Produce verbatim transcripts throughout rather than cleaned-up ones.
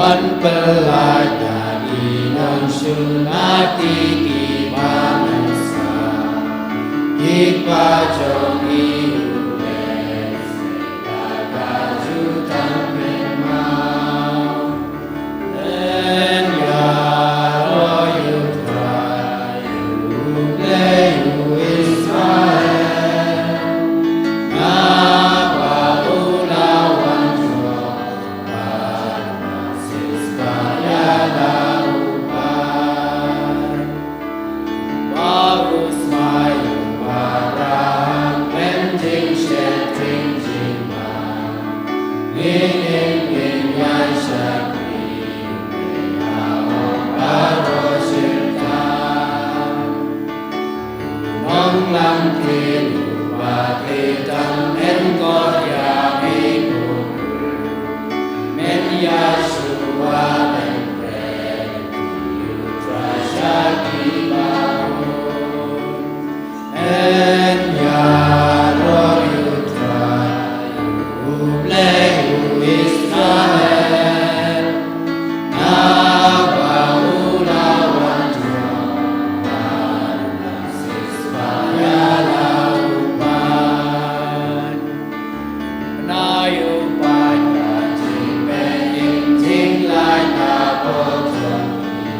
Ban pynlait ïa ki nongshun na ki, ki ba mynsaw, ki ba jong i U Blei, sa ka jutang kynmaw. Ïaroh ïa U Trai, U Blei u Israel, naba u la wan jop bad u la siewspah ïa la u paid. Ba u smai ïa u Abraham, pen jingsheptieng jingman. Ngin, ngin, ngin ïa shakri, ïa u baroh shirtan. Nonglam ktien uba thied tang, men khot ïa me ko Trai, men ïa shuwa ban pyrshah ïa U Trai sha ki babun. Ïaroh ïa U Trai, U Blei u Israel, naba u la wan jop bad u la siewspah ïa la u paid. Bnai u paid ka jingpynïeng jinglait ka bor jong ki.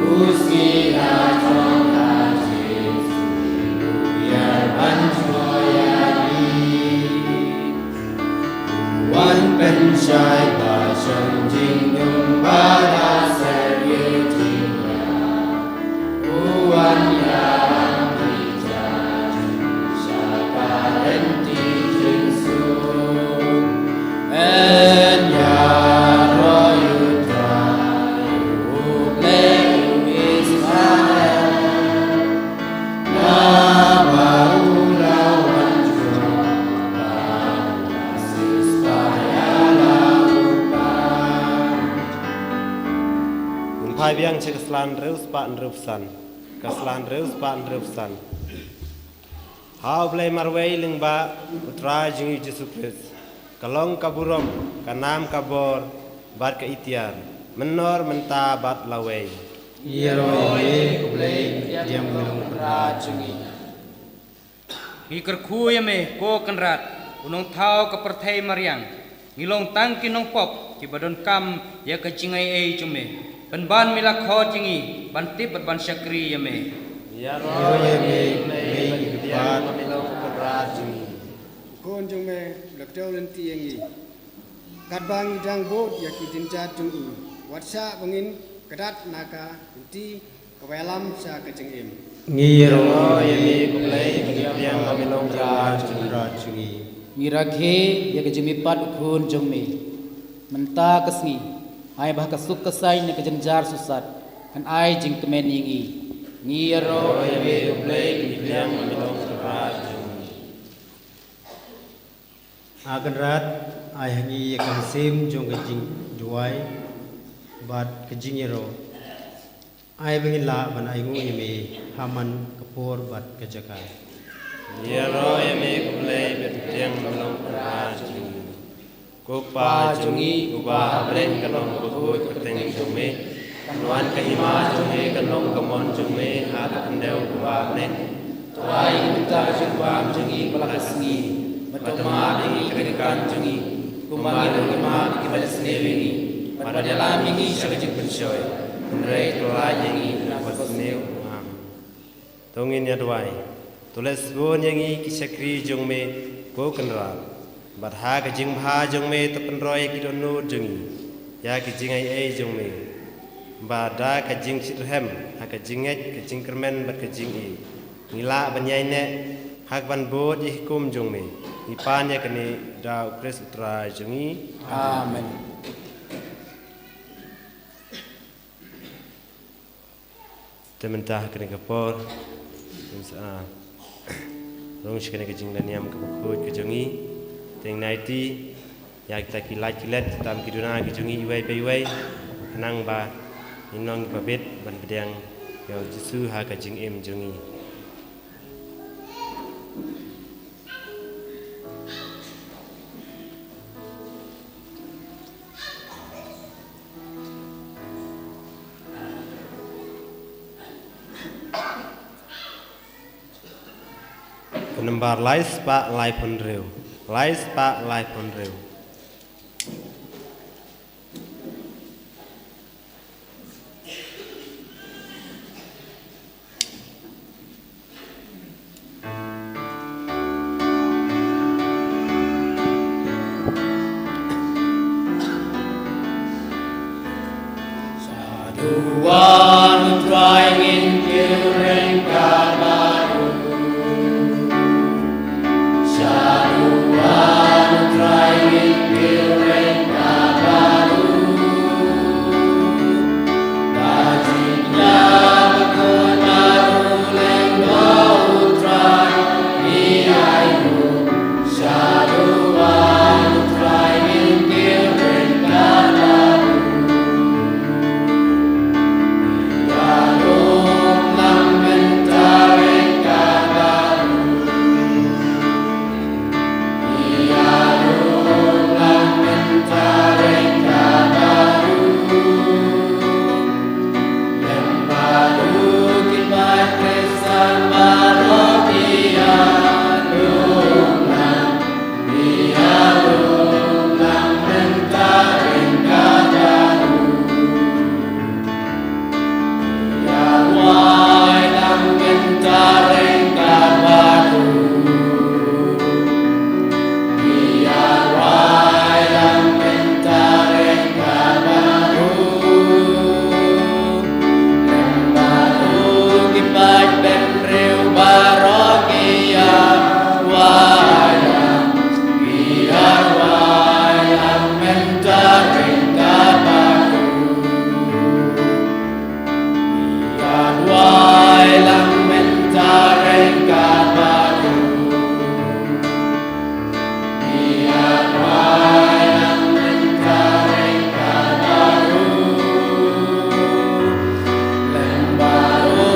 U sngi ha jong ka jingïaroh ban jngoh ïa ki. Wan pynshai ba shong jingdum ba la ser ïa u jingïap. U wan ïarap ki jait sha ka rynti jingsuk. Ïaroh ïa U Trai, U Blei u Israel, naba u la wan jop bad u la siewspah ïa la u paid. Ngan phai biang sha ka sla hynriewspah hynriewphew san. Ka sla hynriewspah hynriewphew san. Ha U Blei marwei lyngba U Trai jong ngi U Jisu Khrist, ka long ka burom, ka nam ka bor, bad ka iktiar, mynnor mynta bad lawei. Ïaroh ïa me ko Blei, pdiang me long Kynrad jong ngi. Ngi kyrkhu ïa me ko Kynrad, u nongthaw ka pyrthei mariang. Ngi long tang ki nongpop kiba donkam ïa ka jingai ei jong me. Pynban me la khot ïa ngi ban tip bad ban shakri ïa me. Ïaroh ïa me, me, me, me, me long Kynrad jong ngi. U Khun jong me u la kdew lynti ïa ngi. Katba ngi dang bud ïa ki jingjia jong u, wat shah ba ngin kdat na ka lynti kaba ïalam sha ka jingim. Ngi ïaroh ïa me ko Blei, ngi pdiang ba me long Kynrad jong ngi, Kynrad jong ngi. Ngi rakhe ïa ka jingmihpat U Khun jong me. Mynta ka sngi, ai ba ha ka suk ka saiñ ne ka jynjar shisha kan ai jingkmen ïa ngi. Ngi ïaroh ïa me ko Blei, ngi pdiang ba me long Kynrad jong ngi. A Kynrad, ai ha ngi ïa ka mynsiem jong ka jingduwai bad ka jingïaroh. Ai ba ngin lah ban ainguh ïa me ha man ka por bad ka jaka. Ngi ïaroh ïa me ko Blei, ba me pdiang ba me long Kynrad jong ngi. Ko Kpa jong ngi uba ha bneng, kan long ka khuid ka kyrteng jong me. Kan wan ka hima jong me, kan long ka mon jong me ha ka khyndew kumba ha bneng. To ai ïa ngi mynta ka jingbam jong ngi ba la ka sngi, bad to map ïa ngi ki ryngkat jong ngi, kumba ngi ruh ngi map ïa kiba isynei ïa ngi. Bad wat ïalam ïa ngi sha ka jingpynshoi, hynrei to laid ïa ngi na ka basniew. Amen. To ngin ïa duwai. To leh sbun ïa ngi ki shakri jong me ko Kynrad. Bad ha ka jingbha jong me to pynroi ïa ki dohnud jong ngi ïa ki jingai ei jong me. Bad da ka jingshitrhem ha ka jingngeit, ka jingkyrmen bad ka jingïeit, ngi lah ban ïaineh ha kaban bud ïa ka hukum jong me. Ngi pan ïa kane da U Khrist U Trai jong ngi. Amen. Te mynta ha kane ka por, ngin sa, ah, rung sha kane ka jingleh niam kaba khuid ka jong ngi. Te ngin aiti ïa kita ki lait ki let, tam ki duna ki jong ngi iwei pa iwei, khnang ba ngin long kiba bit ban pdiang ïa U Jisu ha ka jingim jong ngi. Nambar lai spah laiphew hynriew. Lai spah laiphew hynriew. Shaduwan u Trai, ngin kiew ryngkat bad u. Shaduwan u Trai, ngin kiew ryngkat bad u. Ka jingïap bakhuid bad u lyngdoh u Trai, ngi ai nguh. Shaduwan u Trai, ngin kiew ryngkat bad u. Ïalum lang mynta ryngkat bad u. Ïalum lang mynta ryngkat bad u. Lem bad u ki paid Khristan baroh ki ïalum lang. Ïalum lang mynta ryngkat bad u. Ïawai lang mynta ryngkat bad u. Ïawai lang mynta ryngkat bad u. Lem bad u ki paid bynriew baroh ki ïawai lang. Ïawai lang mynta ryngkat bad u. Ïawai lang mynta ryngkat bad u. Ïawai lang mynta ryngkat bad u. Lem bad u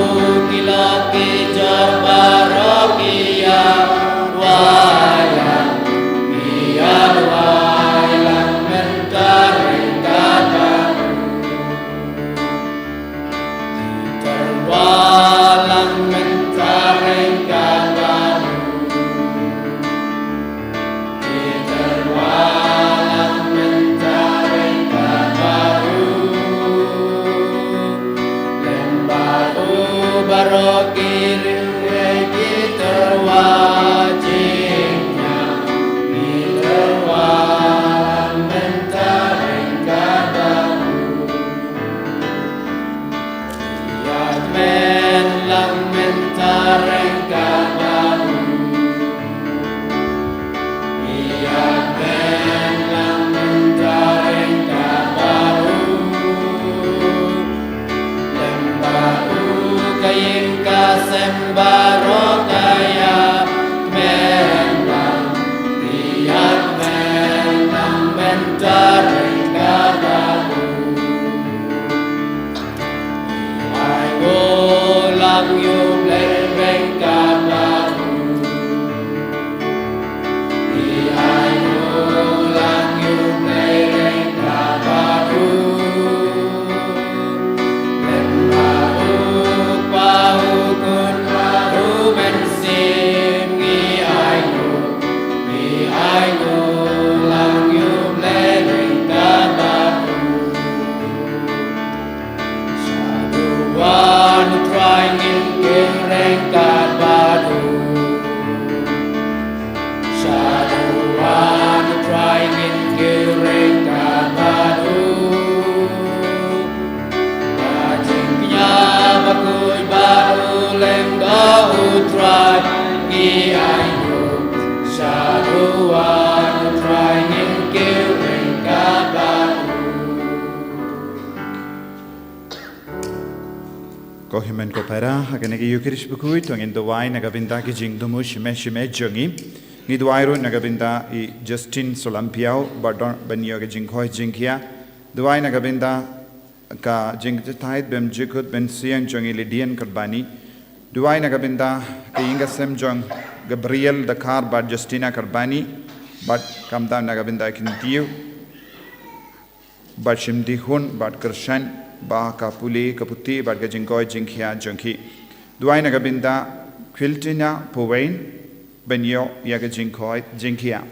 ki lok ki jor baroh ki ïawai lang. Ïawai lang mynta ryngkat bad u. Tyrwa lang mynta ryngkat bad u. Tyrwa lang mynta ryngkat bad u. Lem bad u baroh ki riewngeit ki tyrwa jingïap. Tyrwa lang mynta ryngkat bad u. Ïakmen lang mynta ryngkat bad u. Ïakmen lang mynta ryngkat bad u. Lem bad u ka ïing ka sem baroh ka ïakmen lang. Ïakmen lang mynta ryngkat bad u. Ai nguh lang ïa u Blei ryngkat bad u. Ai nguh lang ïa u Blei ryngkat bad u. Lem bad u Kpa, u Khun bad u Mynsiem, ngi ai nguh. Ngi ai nguh lang ïa u Blei ryngkat bad u. Shaduwan u Trai, ngin kiew ryngkat bad u. Shaduwan u Trai, ngin kiew ryngkat bad u. Ka jingïap bakhuid bad u lyngdoh u Trai, ngi ai nguh. Shaduwan u Trai, ngin kiew ryngkat bad u. Ko hynmen ko para, ha kane ka Ïukharist bakhuid, to ngin duwai na ka bynta ki jingthmu shime shime jong ngi. Ngi duwai ruh na ka bynta i Justin Solampiaw, ba don ban ïoh ka jingkhoi jingkhia. Duwai na ka bynta ka jingthaid bym jukut bym siang jong i Lydian Karbani. Duwai na ka bynta ka ïing ka sem jong Gabriel Dkhar bad Justina Karbani. Bad kumta na ka bynta ki ktien bad shim dihun bad kyrshan ba ka pule ka puthi bad ka jingkhoi jingkhia jong ki. Duwai na ka bynta Quiltina Puwain, Ban ïoh ïa ka jingkhoit jingkhiah.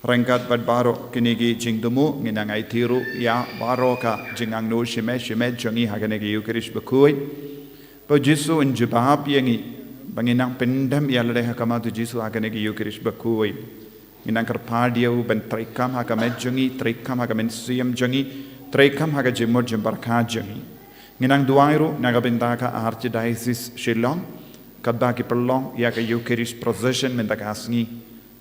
Ryngkat bad baroh kine ki jingthmu, ngin nang aiti ruh ïa baroh ka jingangnud shimet shimet jong ngi ha kane ka Ïukharist bakhuid. Ba u Jisu un jubab ïa ngi ba ngin nang pyndem ïa lade ha khmat u Jisu ha kane ka Ïukharist bakhuid. Ngin nang kyrpad ïa u ban treikam ha ka met jong ngi, treikam ha ka mynsiem jong ngi, treikam ha ka jingmut jingpyrkhat jong ngi. Ngin nang duwai ruh na ka bynta ka Archdiocese Shillong, katba ki pynlong ïa ka Ïukharist procession mynta ka sngi.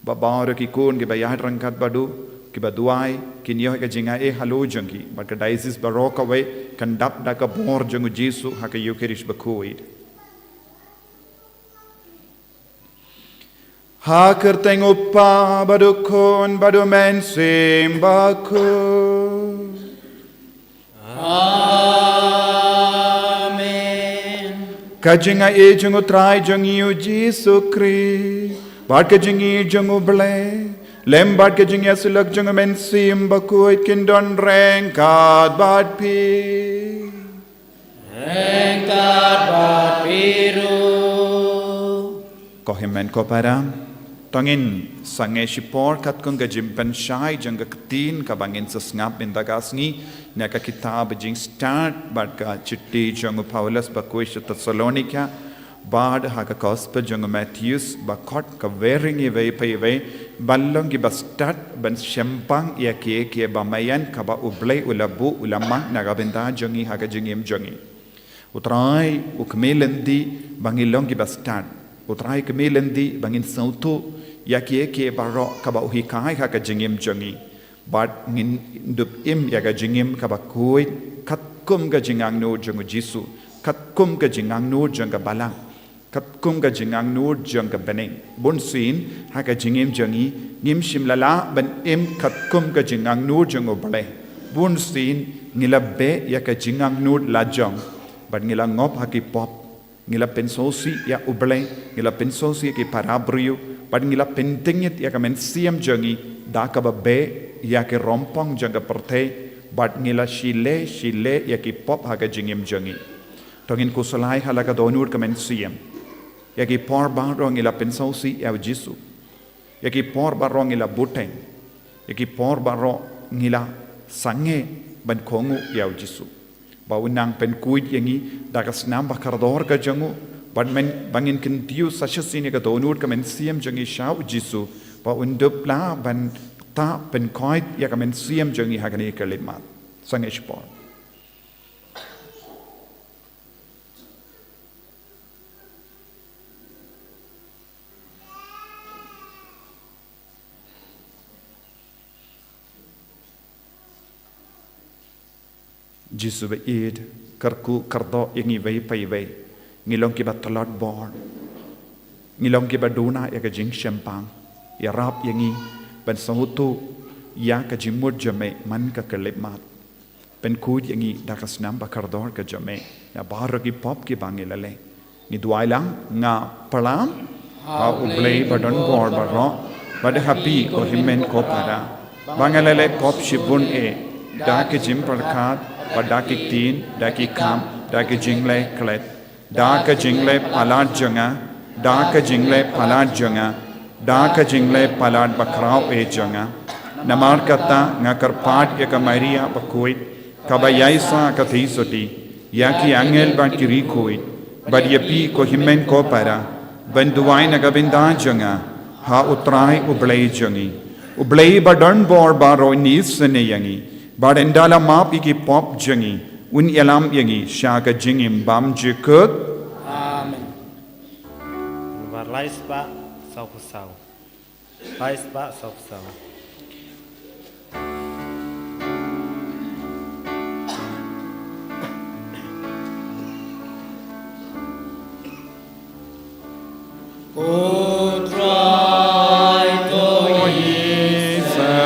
Ba baroh ki khun kiba ïaid ryngkat bad u, kiba duwai, kin ïoh ïa ka jingai halor jong ki, bad ka diocese baroh kawei kan dap da ka bor jong u Jisu ha ka Ïukharist bakhuid. Ha ka kyrteng u Kpa bad u Khun bad u Mynsiem Bakhuid. Amen. Ka jingai jong u Trai jong ngi u Jisu Khrist, bad ka jingïeit jong u Blei, lem bad ka jingïasyllok jong u Mynsiem Bakhuid kin don ryngkat bad phi. Ryngkat bad phi ruh. Ko hynmen ko para, to ngin sangeh shipor katkum ka jingpynshai jong ka ktien kaba ngin sa sngap mynta ka sngi, na ka kitab Jingstad bad ka shithi jong u Paulus bakhuid sha Thessalonika, bad ha ka Gospel jong u Mathaios, ba khot ka wearing iwei pa iwei, ban long kiba stad, ban shemphang ïa kiei kiei ba maïan kaba u Blei u la buh u la mang na ka bynta jong ngi ha ka jingim jong ngi. U Trai u khmih lynti ba ngin long kiba stad. U Trai u khmih lynti ba ngin sngewthuh ïa kiei kiei baroh kaba u hikai ha ka jingim jong ngi. Bad ngin dup im ïa ka jingim kaba khuid katkum ka jingangnud jong u Jisu, katkum ka jingangnud jong ka balang, katkum ka jingangnud jong ka bneng. Bunsien ha ka jingim jong ngi ngim shym la lah ban im katkum ka jingangnud jong u Blei. Bunsien ngi la beh ïa ka jingangnud lajong, bad ngi la ngop ha ki pop. Ngi la pynsngewsih ïa u Blei, ngi la pynsngewsih ïa ki para briew, bad ngi la pyntngit ïa ka mynsiem jong ngi da kaba beh ïa ki rympong jong ka pyrthei, bad ngi la shile shile ïa ki pop ha ka jingim jong ngi. To ngin khuslai ha la ka dohnud ka mynsiem. Ïa ki por baroh ngi la pynsngewsih ïa u Jisu. Ïa ki por baroh ngi la bteng. Ïa ki por baroh ngi la sangeh ban kohnguh ïa u Jisu. Ba un nang pynkhuid ïa ngi da ka snam ba kordor ka jong u. Bad mynba ngin kyntiew sa shisien ïa ka dohnud ka mynsiem jong ngi sha u Jisu, ba un dup lah ban ktah pynkhuid ïa ka mynsiem jong ngi ha kane ka khyllipmat. Sangeh shipor. Jisu ba ïeit, kyrkhu kyrdoh ïa ngi iwei pa iwei. Ngi long kiba tlot bor. Ngi long kiba duna ïa ka jingshemphang. Ïarap ïa ngi ban sngewthuh ïa ka jingmut jong me man ka khyllipmat. Pynkhuid ïa ngi da ka snam ba kordor ka jong me na baroh ki pop kiba ngi la leh. Ngi duwai lang, nga pyrshang ha u Blei ba don bor baroh, bad ha phi ko hynmen ko para, ba nga la leh pop shibun eh, da ki jingpyrkhat, bad da ki ktien, da ki kam, da ki jingleh klet, da ka jingleh palat jong nga, da ka jingleh palat jong nga, da ka jingleh palat bakhraw eh jong nga. Namar kata nga kyrpad ïa ka Maria bakhuid, kaba ïaisah ka theisotti, ïa ki angel bad ki riewkhuid, bad ïa phi ko hynmen ko para, ban duwai na ka bynta jong nga ha u Trai u Blei jong ngi. U Blei ba don bor baroh un isynei ïa ngi, bad ynda la map ïa ki pop jong ngi, un ïalam ïa ngi sha ka jingim bymjukut. Amen. Nambar lai spah saw phew saw. Lai spah saw phew saw. Ko Trai to isynei.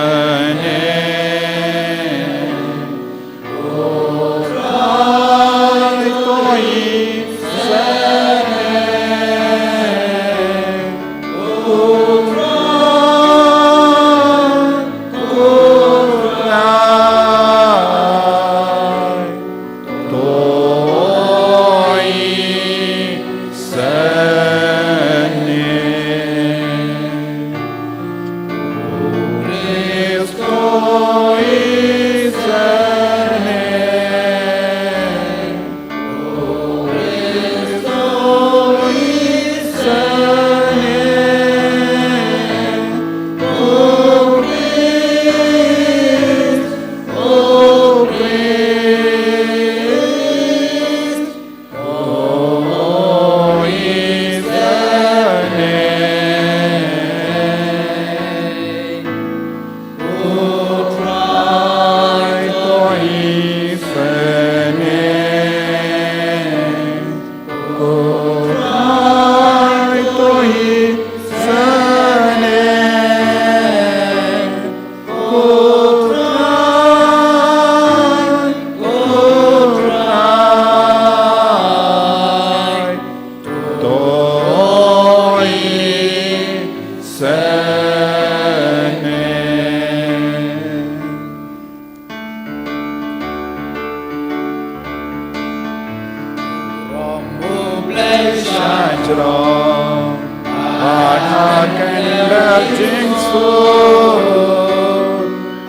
Shah jrong, bad ha kynrad jingsuk,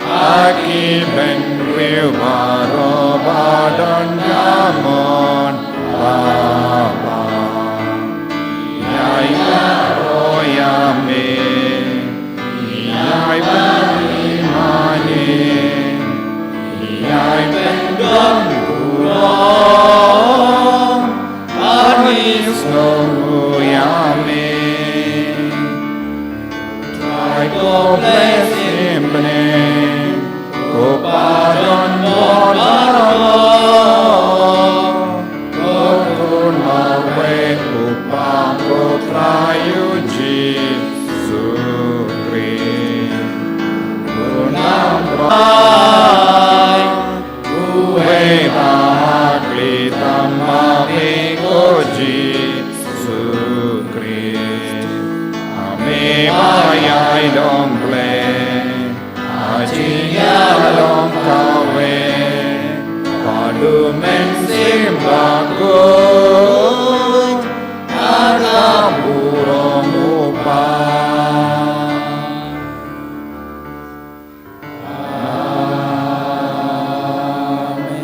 ha ki bynriew baroh ba don ka mon babha. Ïai baroh ïa me, ïai bari mane, ïai pyndon burom, ani sngewbha ïa me. Trai ko Blei symbai, ko Pa don bor baroh, ko Khun marwei u Kpa ko Trai u Jisu Khrist. Ko Nongpynim, uwei ba ha khlieh tam ba beit ko Jisu Khrist. Ha me ba ïai long Blei, ha jingïalong kawei, bad U Mynsiem Bakhuid, ha ka burom U Kpa. Amen.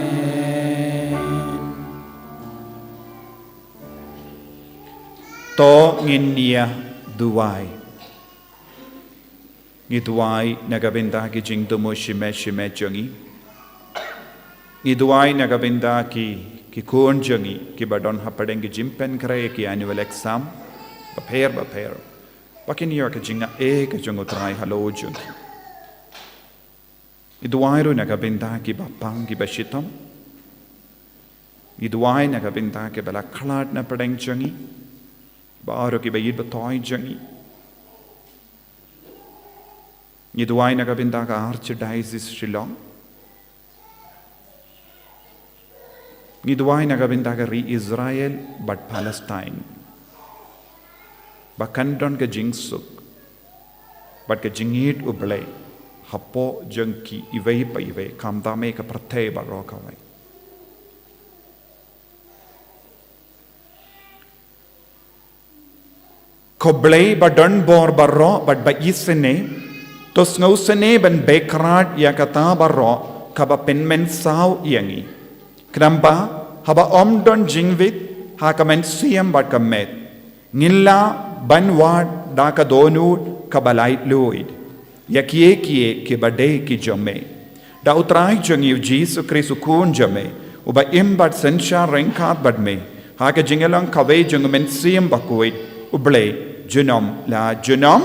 To ngin ïa duwai. Ngi duwai na ka bynta ki jingthmu shimet shimet jong ngi. Ngi duwai na ka bynta ki, ki khun jong ngi kiba don hapdeng ki jingpynkhreh ki annual exam bapher bapher, ba kin ïoh ka jingaiei ka jong U Trai halor jong ngi. Ngi duwai ruh na ka bynta kiba pang kiba shitom. Ngi duwai na ka bynta kiba la khlad na pdeng jong ngi, baroh kiba ïeit ba thoh jong ngi. Ngi duwai na ka bynta ka Archdiocese Shillong. Ngi duwai na ka bynta ka ri Israel bad Palestine, ba kan don ka jingsuk bad ka jingïeit U Blei hapoh jong ki iwei pa iwei, khamtam eh ka pyrthei baroh kawei. Ko Blei ba don bor baroh bad ba isynei, to sngewsynei ban beh kyrpad ïa kata baroh kaba pynmynsaw ïa ngi. Khnang ba haba ym don jingwit ha ka mynsiem bad ka met, ngin lah ban wad da ka dohnud kaba laitluid ïa kiei kiei kiba dei ki jong me. Da U Trai jong ngi U Jisu Khrist U Khun jong me, uba im bad synshar ryngkat bad me ha ka jingïalang kawei jong U Mynsiem Bakhuid, U Blei, junom la junom.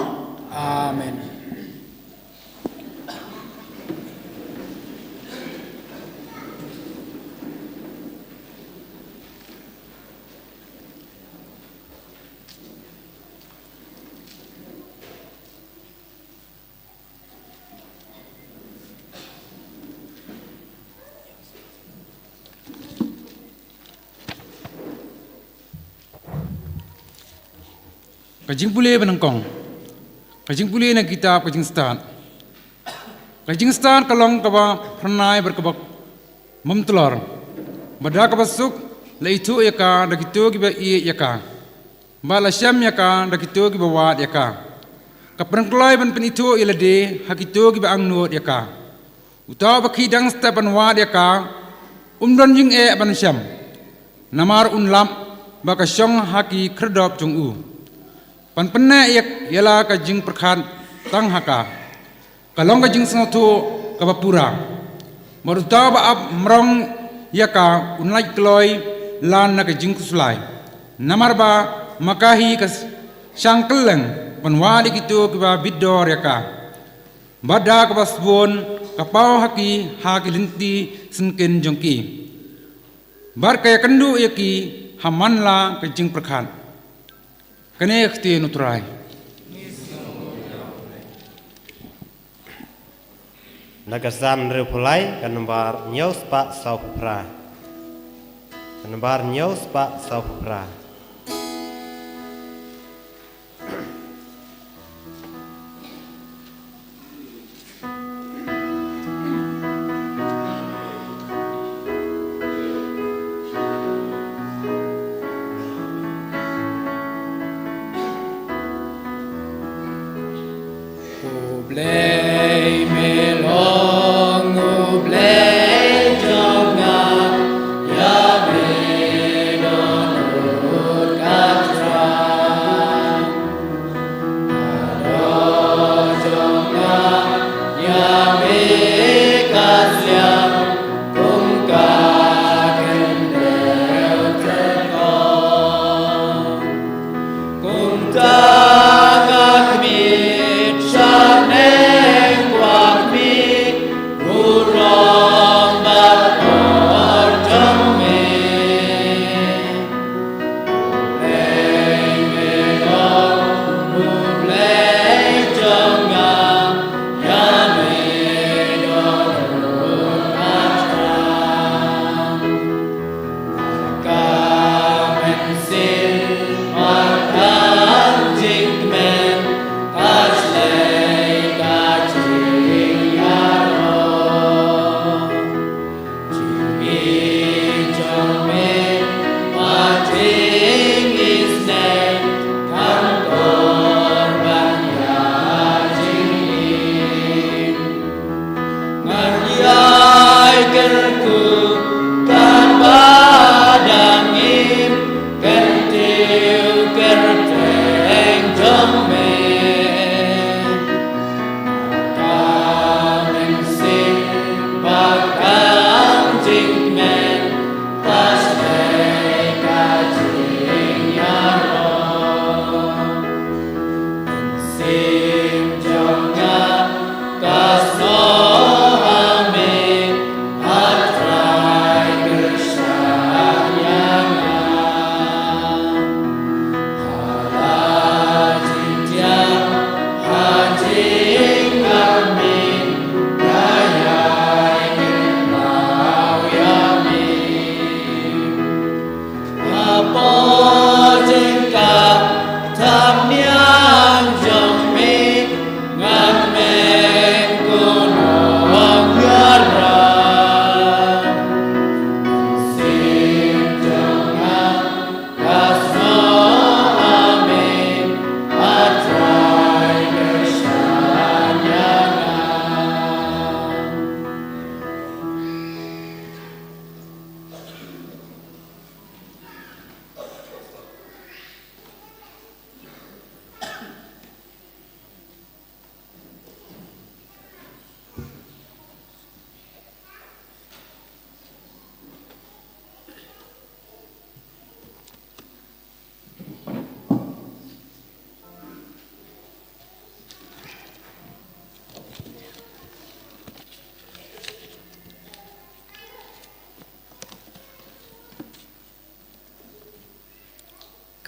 Amen. Ka jingpule ba nyngkong. Ka jingpule na kitab Ka Jingstad. Ka Jingstad ka long kaba phyrnai bad kaba bymtlor. Bad da kaba suk la ithuh ïa ka da kito kiba ïeit ïa ka, bad la shem ïa ka da kito kiba wad ïa ka. Ka pynkloi ban pynithuh ïa lade ha kito kiba angnud ïa ka. Uta uba khie dang step ban wad ïa ka, um don jingeh ban shem, namar un lap ba ka shong ha ki khyrdop jong u. Ban pynneh ïa, ïa la ka jingpyrkhat tang ha ka, ka long ka jingsngewthuh kaba pura. Bad uta uba ap mrong ïa ka un lait kloi lan na ka jingkhuslai, namar ba ma ka hi ka shang kylleng ban wad ïa kito kiba bit dor ïa ka. Bad da kaba sbun ka paw ha ki ha ki lynti syngkien jong ki, bad ka ïakynduh ïa ki ha man la ka jingpyrkhat. Kane ka ktien U Trai. Na ka Salm hynriewphew lai, ka nombar hynñiew spah sawphew phra. Ka nombar hynñiew spah sawphew phra.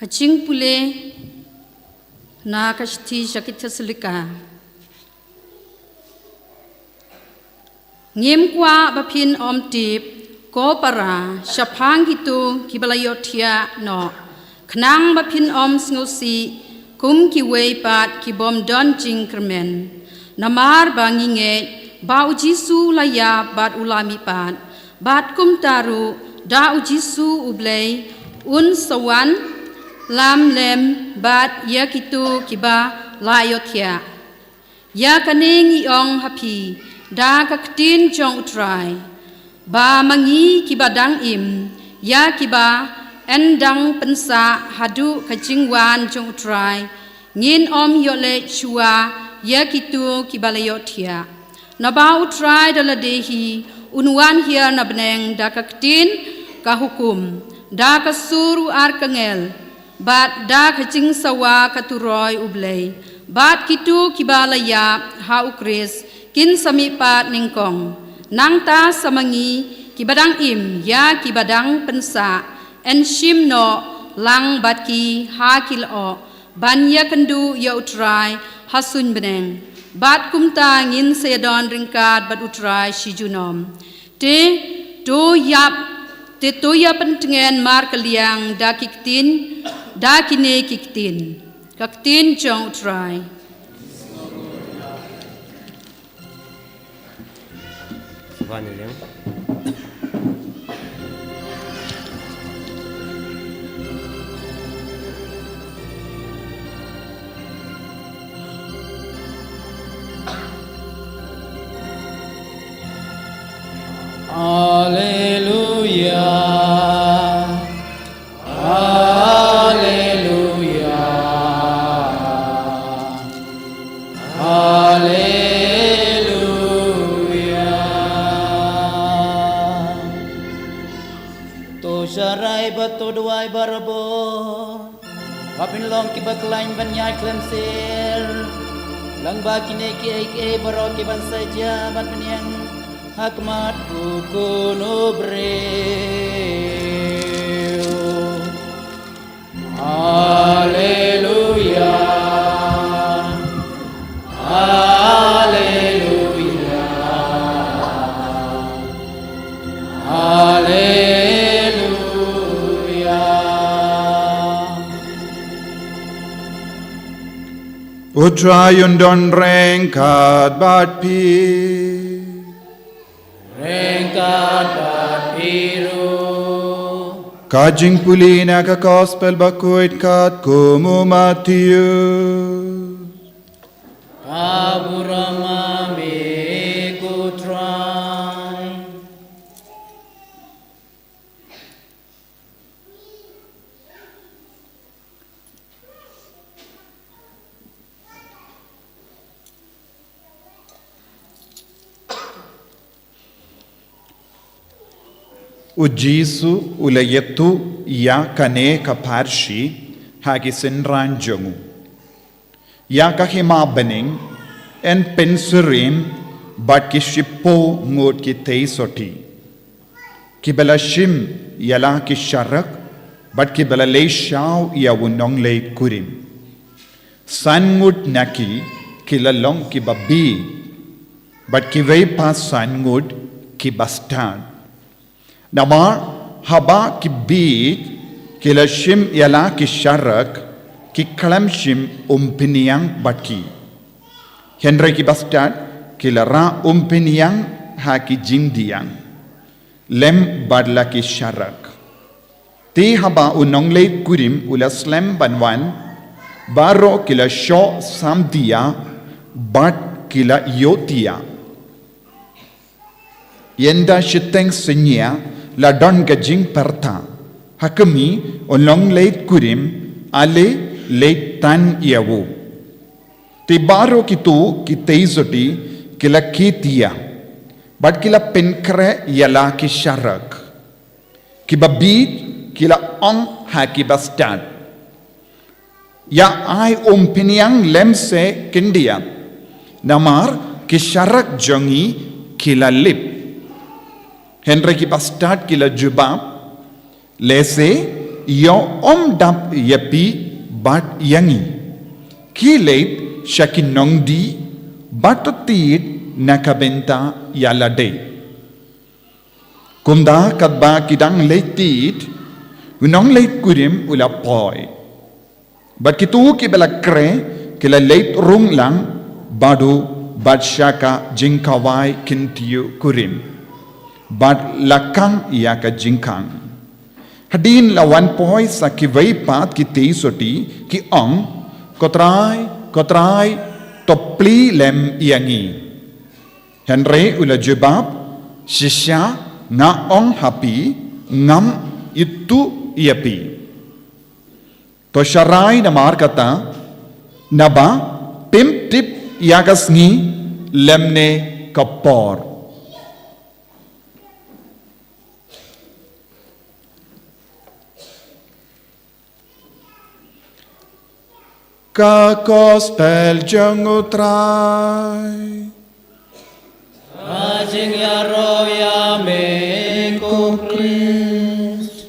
Ka jingpule na ka shithi sha ki Thesalonika. Ngim kwah ba phin ym tip, ko para, shaphang kito kiba la ïohthiah noh, khnang ba phin ym sngewsih kum kiwei pat ki bym don jingkyrmen. Namar ba ngi ngeit ba U Jisu u la ïap bad u la mihpat, bad kumta ruh da U Jisu U Blei un sa wan lam lem bad ïa kito kiba la ïohthiah. Ïa kane ngi ong ha phi da ka ktien jong U Trai, ba ma ngi kiba dang im, ïa kiba yn dang pynsah haduh ka jingwan jong U Trai, ngin ym ïoh leit shuwa ïa kito kiba la ïohthiah. Naba U Trai da lade hi un wan hiar na bneng da ka ktien ka hukum, da ka sur u arkangel, bad da ka jingsawa ka turoi U Blei, bad kito kiba la ïap ha U Khrist kin sa mihpat nyngkong. Nangta sa ma ngi kiba dang im, ïa kiba dang pynsah, yn shim noh lang bad ki ha ki lyoh ban ïakynduh ïa U Trai ha suiñ bneng. Bad kumta ngin sa ïadon ryngkat bad U Trai shi junom. Te to ïap, te to ïa pyntngen markylliang da ki ktien, da kine ki ktien. Ka ktien jong U Trai. Sngewbha ïa liang. Alleluia. Alleluia. Alleluia. To sharai bad to duwai barabor. Ba phin long kiba khlaiñ ban ïaid khlem sir. Lyngba kine kiei kiei baroh kiban sa jia bad pynïeng ha khmat u Khun u briew. Alleluia. Alleluia. Alleluia. U Trai un don ryngkat bad phi. Ryngkat bad Ka jingpule na ka Gospel bakhuid katkum u Matthew. Ka burom ïa me ko Trai. U Jisu u la ïathuh ïa kane ka pharshi ha ki synran jong u. Ïa ka hima bneng, yn pynsyriem bad ki shiphew ngut ki theisotti, kiba la shim ïa la ki sharak, bad kiba la leit shaw ïa u nongleit kurim. San ngut na ki, ki la long kiba bieit, bad kiwei pat san ngut kiba stad. Namar haba ki bieit ki la shim ïa la ki sharak, ki khlem shym umphniang bad ki. Hynrei kiba stad ki la rah umphniang ha ki jingdiang lem bad la ki sharak. Te haba u nongleit kurim u la slem ban wan, baroh ki la shoh samdia bad ki la ïohthiah. Ynda shiteng synñia la don ka jingpyrta, ha khmih, u nongleit kurim, ale leit tang ïa u. Te baroh kito ki theisotti ki la kit ïa, bad ki la pynkhreh ïa la ki sharak. Kiba bieit ki la ong ha kiba stad, ïa ai umphniang lem seh khyndiat, namar ki sharak jong ngi ki la lip. Hynrei kiba stad ki la jubab, lehse ïoh ym dap ïa phi bad ïa ngi. Khie leit sha ki nongdih bad to thied na ka bynta ïa lade. Kumta katba ki dang leit thied, u nongleit kurim u la poi. Bad kito kiba la khreh ki la leit rung lang bad u, bad sha ka jingkhawai kyntiew kurim, bad la khang ïa ka jingkhang. Hadien la wan poi sa kiwei pat ki theisotti, ki ong, Ko Trai, ko Trai, to plie lem ïa ngi. Hynrei u la jubab, Shisha nga ong ha phi, ngam ithuh ïa phi. To sharai namar kata, naba phim tip ïa ka sngi lymne ka por. Ka Gospel jong u Trai. Ka jingïaroh ïa me ko Khrist.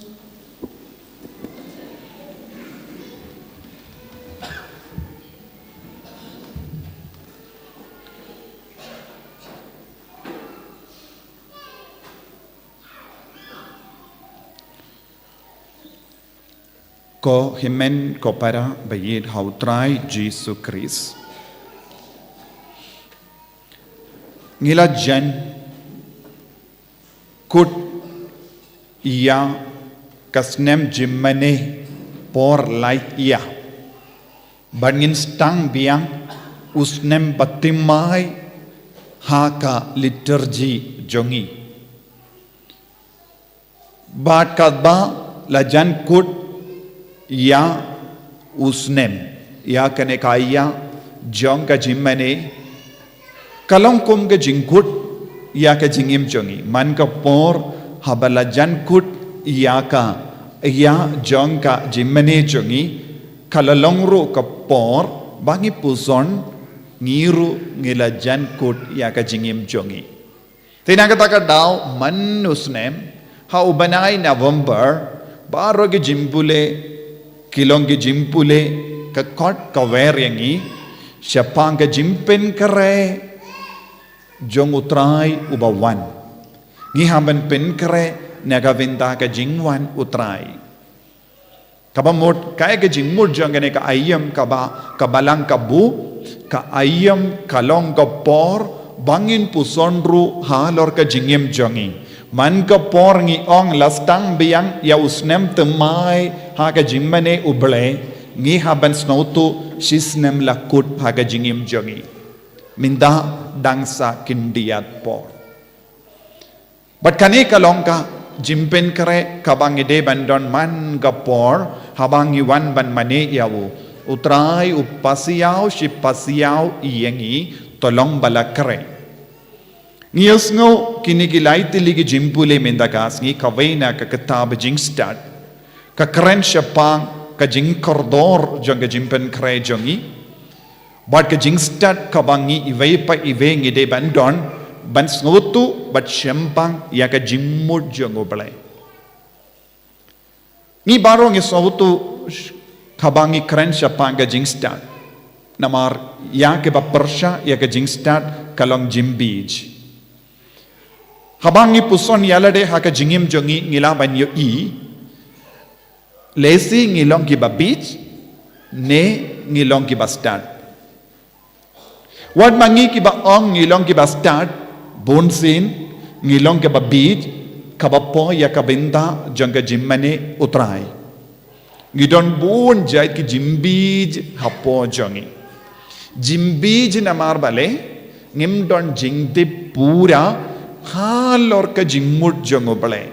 Ko hynmen ko para ba ïeit ha u Trai Jisu Khrist. Ngi la jan kut ïa ka snem jingmane por lait ïa. Bad ngin sdang biang u snem bathymmai ha ka liturgi jong ngi. Bad katba la jan kut ïa u snem, ïa kane ka ïa jong ka jingmane, ka long kum ka jingkut ïa ka jingim jong ngi. Man ka por haba la jan kut ïa ka ïa jong ka jingmane jong ngi, ka la long ruh ka por ba ngi puson ngi ruh ngi la jan kut ïa ka jingim jong ngi. Te na kata ka daw man u snem, ha u bnai November, baroh ki jingpule ki long ki jingpule ka kot ka wer ïa ngi shaphang ka jingpynkhreh jong u Trai uba wan. Ngi hap ban pynkhreh na ka bynta ka jingwan u Trai. Kaba mut, kaei ka jingmut jong kane ka aïom kaba, ka Balang ka buh, ka aïom ka long ka por ba ngin puson ruh halor ka jingim jong ngi. Man ka por ngi ong la sdang biang ïa u snem thymmai ha ka jingmane U Blei, ngi hap ban sngewthuh shi snem la kut ha ka jingim jong ngi. Mynta dang sa khyndiat por. Bad kane ka long ka jingpynkhreh kaba ngi dei ban don man ka por, haba ngi wan ban mane ïa u. U Trai u pasiaw shi pasiaw ïa ngi, to long ba la khreh. Ngi ïohsngew kine ki lai tylli ki jingpule mynta ka sngi, kawei na ka kitab Jingstad. Ka kren shaphang ka jingkordor jong ka jingpynkhreh jong ngi. Bad ka jingstad kaba ngi iwei pa iwei ngi dei ban don, ban sngewthuh bad shemphang ïa ka jingmut jong U Blei. Ngi baroh ngi sngewthuh kaba ngi kren shaphang ka jingstad. Namar ïa kaba pyrshah ïa ka jingstad ka long jingbiej. Haba ngi puson ïa lade ha ka jingim jong ngi, ngi lah ban ïohi lehse ngi long kiba biej ne ngi long kiba stad. Wat ma ngi kiba ong ngi long kiba stad, bunsien ngi long kiba biej, kaba poi ïa ka bynta jong ka jingmane U Trai. Ngi don bun jait ki jingbiej hapoh jong ngi. Jingbiej namar balei? Ngim don jingtip pura halor ka jingmut jong U Blei.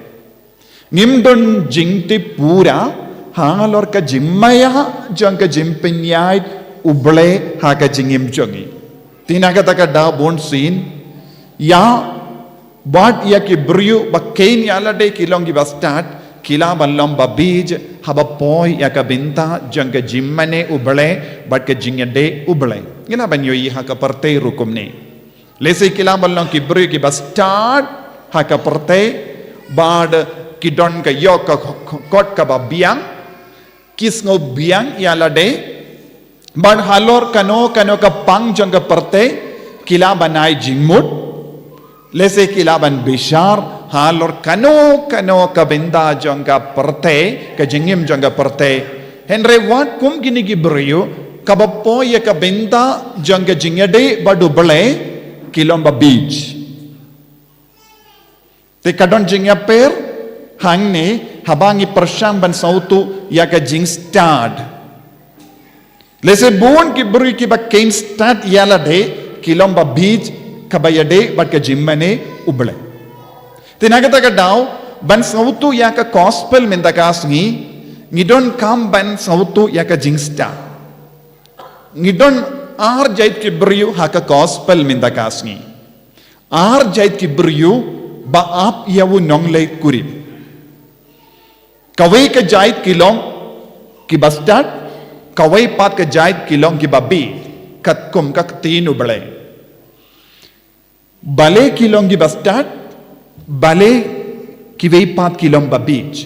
Ngim don jingtip pura halor ka jingmaïa jong ka jingpynïaid U Blei ha ka jingim jong ngi. Te na kata ka daw bunsien, ïa, bad ïa ki briew ba kheiñ ïa lade ki long kiba stad, ki lah ban long ba biej, haba poi ïa ka bynta jong ka jingmane U Blei bad ka jingïadei U Blei. Ngi lah ban ïohi ha ka pyrthei ruh kumne. Lehse ki lah ban long ki briew kiba stad ha ka pyrthei, bad ki don ka ïoh ka kot kaba biang, ki sngew biang ïa lade, bad halor kano kano ka pang jong ka pyrthei, ki lah ban ai jingmut, lehse ki lah ban bishar halor kano kano ka bynta jong ka pyrthei, ka jingim jong ka pyrthei. Hynrei wat kum kine ki briew, kaba poi ïa ka bynta jong ka jingïadei bad U Blei, ki long ba biej. Te ka don jingïapher hangne haba ngi pyrshang ban sngewthuh ïa ka jingstad. Lehse bun ki briew kiba kheiñ stad ïa lade, ki long ba biej, kaba ïadei bad ka jingmane U Blei. Te na kata ka daw, ban sngewthuh ïa ka gospel mynta ka sngi, ngi donkam ban sngewthuh ïa ka jingstad. Ngi don ar jait ki briew ha ka gospel mynta ka sngi. Ar jait ki briew ba ap ïa u nongleit kurim. Kawei ka jait ki long kiba stad, kawei pat ka jait ki long kiba biej, katkum ka ktien U Blei. Balei ki long kiba stad, balei kiwei pat ki long ba biej.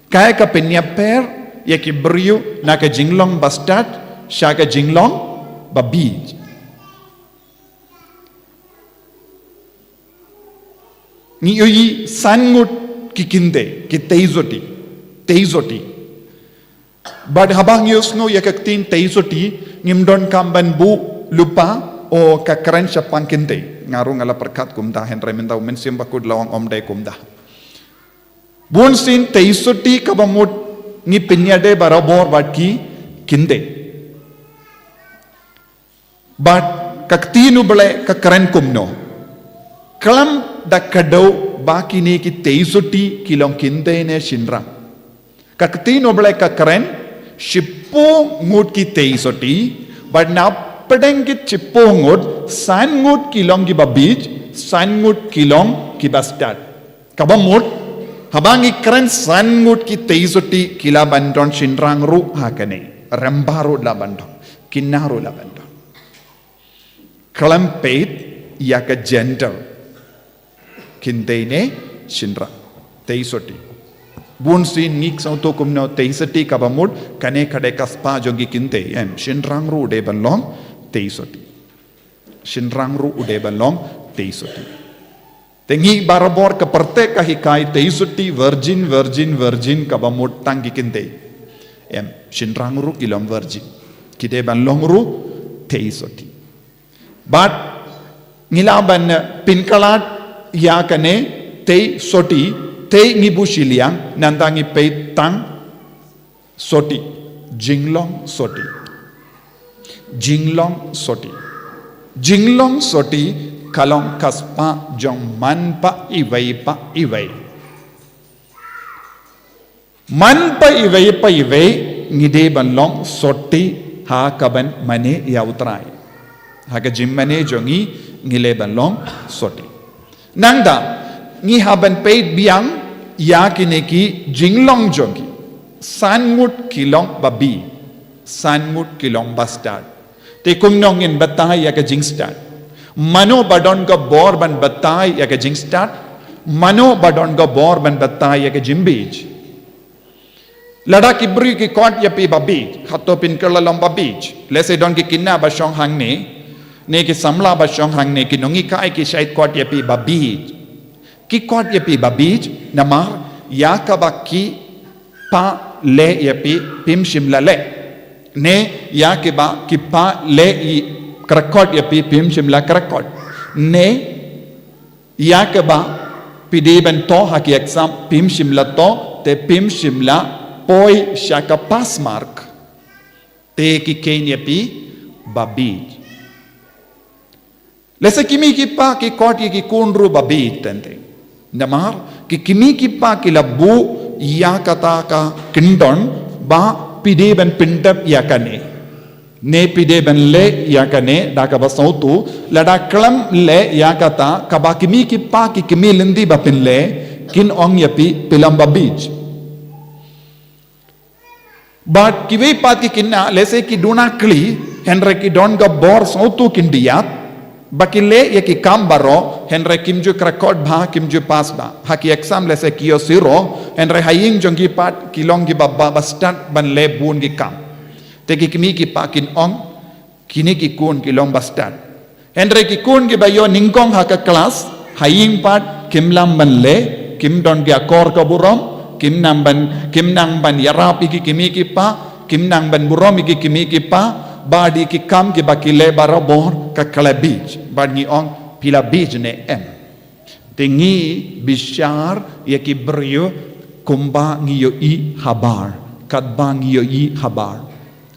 Kaei ka pynïapher ïa ki briew na ka jinglong ba stad sha ka jinglong ba biej. Ngi ïohi san ngut ki kynthei, ki tei sotti, tei sotti. Bad haba ngi ïohsngew ïa ka ktien tei sotti, ngim donkam ban buh lypa, o ka kren shaphang kynthei. Nga ruh nga la pyrkhat kumta, hynrei mynta u Mynsiem Bakhuid la ong ym dei kumta. Bunsien tei sotti kaba mut ngi pynïadei barabor bad ki kynthei. Bad ka ktien U Blei ka kren kumno? Khlem da kdew ba kine ki tei sotti ki long kynthei ne shynrang. Ka ktien U Blei ka kren, shiphew ngut ki tei sotti, bad na pdeng ki shiphew ngut, san ngut ki long kiba biej, san ngut ki long kiba stad. Kaba mut, haba ngi kren san ngut ki tei sotti, ki lah ban don shynrang ruh ha kane, rymba ruh lah ban don, kynthei ruh lah ban don. Khlem peit ïa ka gender, kynthei ne shynrang, tei sotti. Bunsien ngi sngewthuh kumno tei sotti kaba mut, kane ka dei ka spah jong ki kynthei, em, shynrang ruh dei ban long tei sotti. Shynrang ruh u dei ban long tei sotti. Te ngi barabor ka pyrthei ka hikai tei sotti, virgin, virgin, virgin, kaba mut tang ki kynthei. Em, shynrang ruh ki long virgin. Ki dei ban long ruh tei sotti. Bad ngi lah ban, eh, pynkhlad ïa kane, Tei soti, tei ngi buh shiliang, nangta ngi peit tang soti, jinglong soti. Jinglong soti. Jinglong soti ka long ka spah jong man pa iwei pa iwei. Man pa iwei pa iwei ngi dei ban long soti ha kaban mane ïa U Trai. Ha ka jingmane jong ngi ngi dei ban long soti. Nangta ngi hap ban peit biang ïa kine ki jinglong jong ki. San ngut ki long babieit. San ngut ki long bastad. Te kumno ngin batai ïa ka jingstad? Mano ba don ka bor ban batai ïa ka jingstad? Mano ba don ka bor ban batai ïa ka jingbieit? Lada ki briew ki khot ïa phi babieit, hato phin kylla long babieit? Lehse don ki khynnah ba shong hangne, ne ki samla ba shong hangne, ki nonghikai ki shait khot ïa phi babieit. Ki khot ïa phi babieit, namar ïa kaba ki pa leh ïa phi phim shym la leh. Ne ïa kiba ki pa leh ïa kyrkot ïa phi phim shym la kyrkot. Ne ïa kaba phi dei ban thoh ha ki exam phim shym la thoh, te phim shym la poi sha ka pass mark. Te ki kheiñ ïa phi babieit. Lehse ki mei ki pa ki khot ïa ki khun ruh babieit teng teng. Namar ki, ki mei ki pa ki la buh ïa kata ka kyndon ba phi dei ban pyndep ïa kane, ne phi dei ban leh ïa kane da kaba sngewthuh. Lada khlem leh ïa kata, kaba ki mei ki pa ki kmie lynti ba phin leh, kin ong ïa phi phi long babieit. Bad kiwei pat ki khynnah, lehse ki duna khlieh, hynrei ki don ka bor sngewthuh kin ïaid, ba ki leh ïa ki kam baroh, hynrei kim ju kyrkot bha, kim ju pass bha ha ki exam, lehse ki ïoh zero, hynrei ha ïing jong ki pat ki long kiba, ba, bastad ban leh bun ki kam. Te ki kmie ki pa kin ong, kine ki khun ki long bastad. Hynrei ki khun kiba ïoh nyngkong ha ka klas, ha ïing pat kim nang ban leh, kim don ki akor ka burom, kim nang ban, kim nang ban ïarap ïa ki kmie ki pa, kim nang ban burom ïa ki kmie ki pa, bad ïa ki kam kiba ki leh barabor ka khlem bieit. Bad ngi ong phi la bieit ne em. Te ngi bishar ïa ki briew kumba ngi ïohi habar, katba ngi ïohi habar.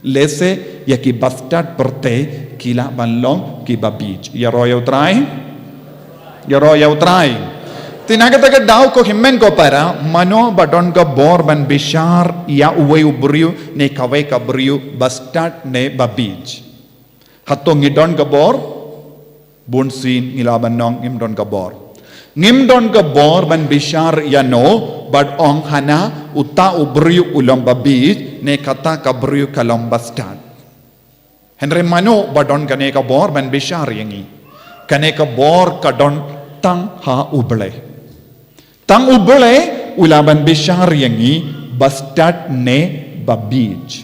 Lehse ïa ki bastad pyrthei ki lah ban long ki babieit. Ïaroh ïa U Trai. Ïaroh ïa U Trai. Te na kata ka daw ko hynmen ko para, mano ba don ka bor ban bishar ïa uwei u briew ne kawei ka briew bastad ne babieit? Hato ngi don ka bor? Bunsien ngi lah ban ong ngim don ka bor. Ngim don ka bor ban bishar ïano bad ong hana uta u briew u long babieit ne kata ka briew ka long bastad. Hynrei mano ba don kane ka bor ban bishar ïa ngi? Kane ka bor ka don tang ha U Blei. Tang U Blei u lah ban bishar ïa ngi bastad ne babieit.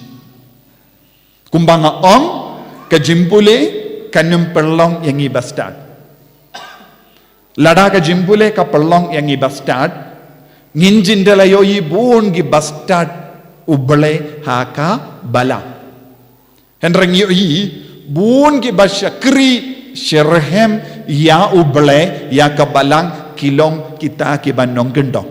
Kumba nga ong, ka jingpule kan ym pynlong ïa ngi bastad. Lada ka jingpule ka pynlong ïa ngi bastad, ngin jin da la ïohi bun ki bastad U Blei ha ka balang. Hynrei ngi ïohi bun kiba shakri shitrhem ïa U Blei, ïa ka balang, ki long kita kiba nongkyndong.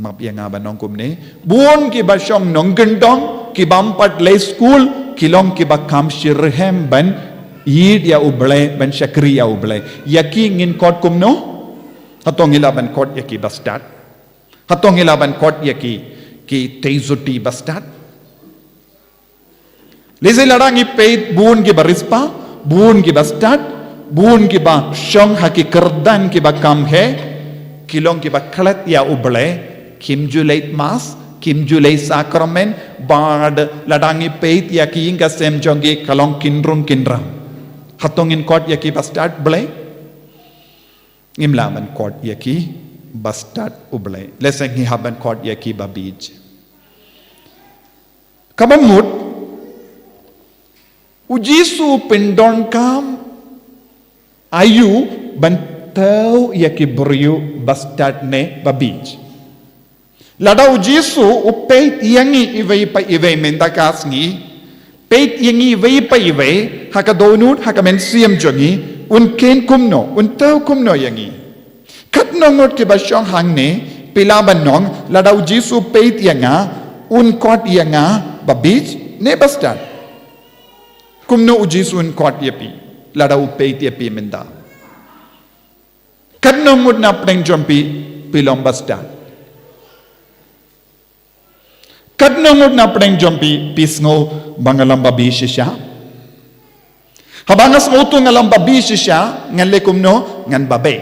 Map ïa nga ban ong kumne. Bun kiba shong nongkyndong, kibym pat leit skul, ki long kiba kham shitrhem ban ïeit ïa U Blei, ban shakri ïa U Blei. Ïa ki ngin khot kumno? Hato ngi lah ban khot ïa ki bastad? Hato ngi lah ban khot ïa ki, ki tei soti bastad? Lehse lada ngi peit bun kiba riewspah, bun kiba stad, bun kiba shong ha ki kyrdan kiba kham heh, ki long kiba klet ïa U Blei, kim ju leit mass, kim ju leit sakramen, bad lada ngi peit ïa ki ïing ka sem jong ki ka long khynrung khynram. Hato ngin khot ïa ki bastad Blei? Ngim lah ban khot ïa ki bastad U Blei. Lehse ngi hap ban khot ïa ki babieit. Kaba mut, U Jisu u pyndonkam aïu ban thew ïa ki briew bastad ne babieit. Lada U Jisu u peit ïa ngi iwei pa iwei mynta ka sngi, peit ïa ngi iwei pa iwei, ha ka dohnud, ha ka mynsiem jong ngi, Un kheiñ kumno, un thaw kumno ïa ngi? Katno ngut kiba shong hangne, phi lah ban ong, lada u Jisu peit ïa nga, un khot ïa nga, ba bieit, ne ba stad? Kumno u Jisu un khot ïa phi, lada u peit ïa phi mynta? Katno ngut na pdeng jong phi, phi long ba stad? Katno ngut na pdeng jong phi, phi sngew ba nga long ba bieit shisha? Haba nga sngewthuh nga long ba bieit shisha, ngan leh kumno, ngan babe.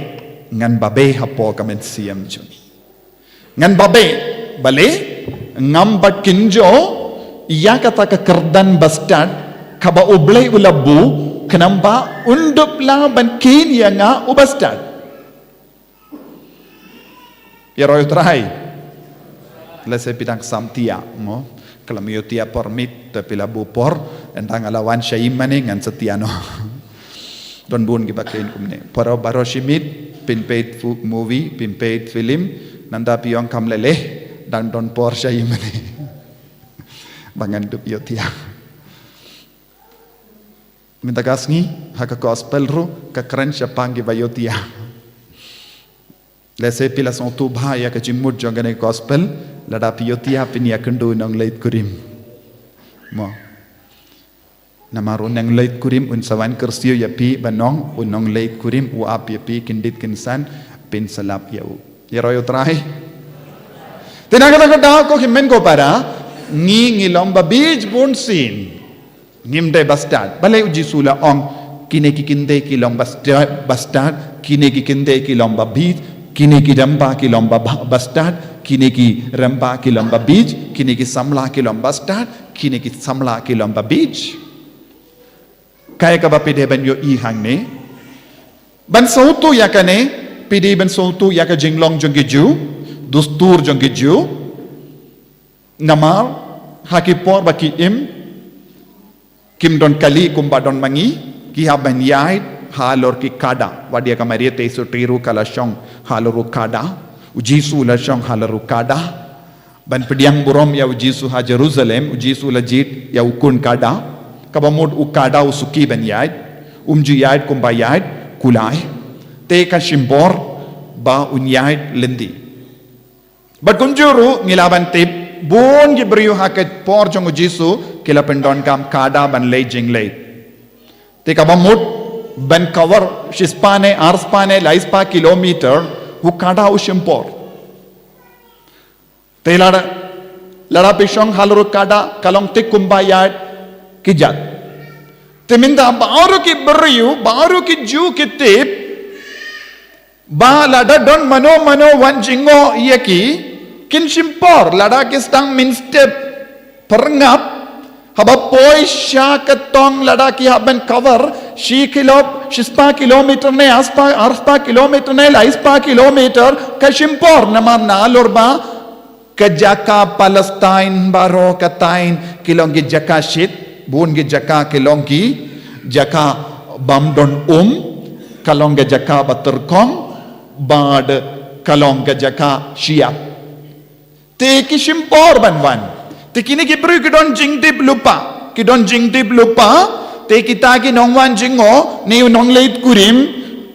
Ngan babe hapoh ka mynsiem jong ngi. Ngan babe, balei, ngam bat kynjoh ïa kata ka kyrdan ba stad, kaba U Blei u la buh, khnang ba un dup lah ban kheiñ ïa nga u ba stad. Ïaroh ïa U Trai. Lehse phi dang sam thiah, mo. Khlem ïoh thiah por miet, te phi la buh por, ynda nga la wan sha ïing mane ngan sa thiah noh. Don bun kiba kheiñ kumne. Baroh baroh shi miet, phin peit movie, phin peit film, nangta phi ong kam leh leh, dang don por sha ïing mane. Ba ngan dup ïoh thiah. Mynta ka sngi, ha ka gospel ruh, ka kren shaphang kiba ïoh thiah. Lehse phi la sngewthuh bha ïa ka jingmut jong kane ka gospel, lada phi ïoh thiah phin ïakynduh u nongleit kurim. Mo. Namar u nongleit kurim un sa wan kyrsiew ïa phi ban ong, u nongleit kurim u ap ïa phi kyndit kynsan, phin sa lap ïa u. Ïaroh ïa U Trai. Te na kata ka daw ko hynmen ko para, ngi ngi long ba bieit bun sien. Ngim dei ba stad. Balei u Jisu la ong, kine ki kynthei ki long ba stad, ba stad, kine ki kynthei ki long ba bieit, kine ki rymba ki long ba, ba, ba stad, kine ki rymba ki long ba bieit, kine ki samla ki long ba stad, kine ki samla ki long ba bieit. Kaei kaba phi dei ban ïohi hangne? Ban sngewthuh ïa kane, phi dei ban sngewthuh ïa ka jinglong jong ki Jiw, dustur jong ki Jiw. Namar, ha ki por ba ki im, kim don kali kumba don ma ngi, ki hap ban ïaid halor ki khadar. Wat ïa ka Maria Theisotti ruh ka la shong halor u khadar. U Jisu la shong halor u khadar. Ban pdiang burom ïa u Jisu ha Jerusalem, u Jisu la jied ïa u khun khadar. Kaba mut u khadar u suki ban ïaid, um ju ïaid kumba ïaid kulai. Te ka shim por ba un ïaid lynti. Bad kumjuh ruh ngi lah ban tip, bun ki briew ha ka por jong u Jisu, ki la pyndonkam khadar ban leit jingleit. Te kaba mut, ban cover, shispah ne, arspah ne, laispah kilometer, u khadar u shim por. Te lada, lada phi shong halor u khadar, ka long thik kumba ïaid ki jat. Te mynta baroh ki briew, baroh ki Jiw ki tip, ba lada don mano mano wan jngoh ïa ki, kin shim por, lada ki sdang mynstep pyrngap, haba poi sha ka tong lada ki hap ban cover, shi kilo, shispah kilometer ne, arspah, arspah kilometer ne, laispah kilometer, ka shim por, namar nalor ba, ka jaka Palestine baroh ka thaiñ, ki long ki jaka shit, bun ki jaka ki long ki jaka bym don um, ka long ka jaka ba tyrkhong, bad ka long ka jaka shyiap. Te ki shim por ban wan. Te kine ki briew ki don jingtip lypa. Ki don jingtip lypa. Te kita ki nongwan jngoh, ne u nongleit kurim,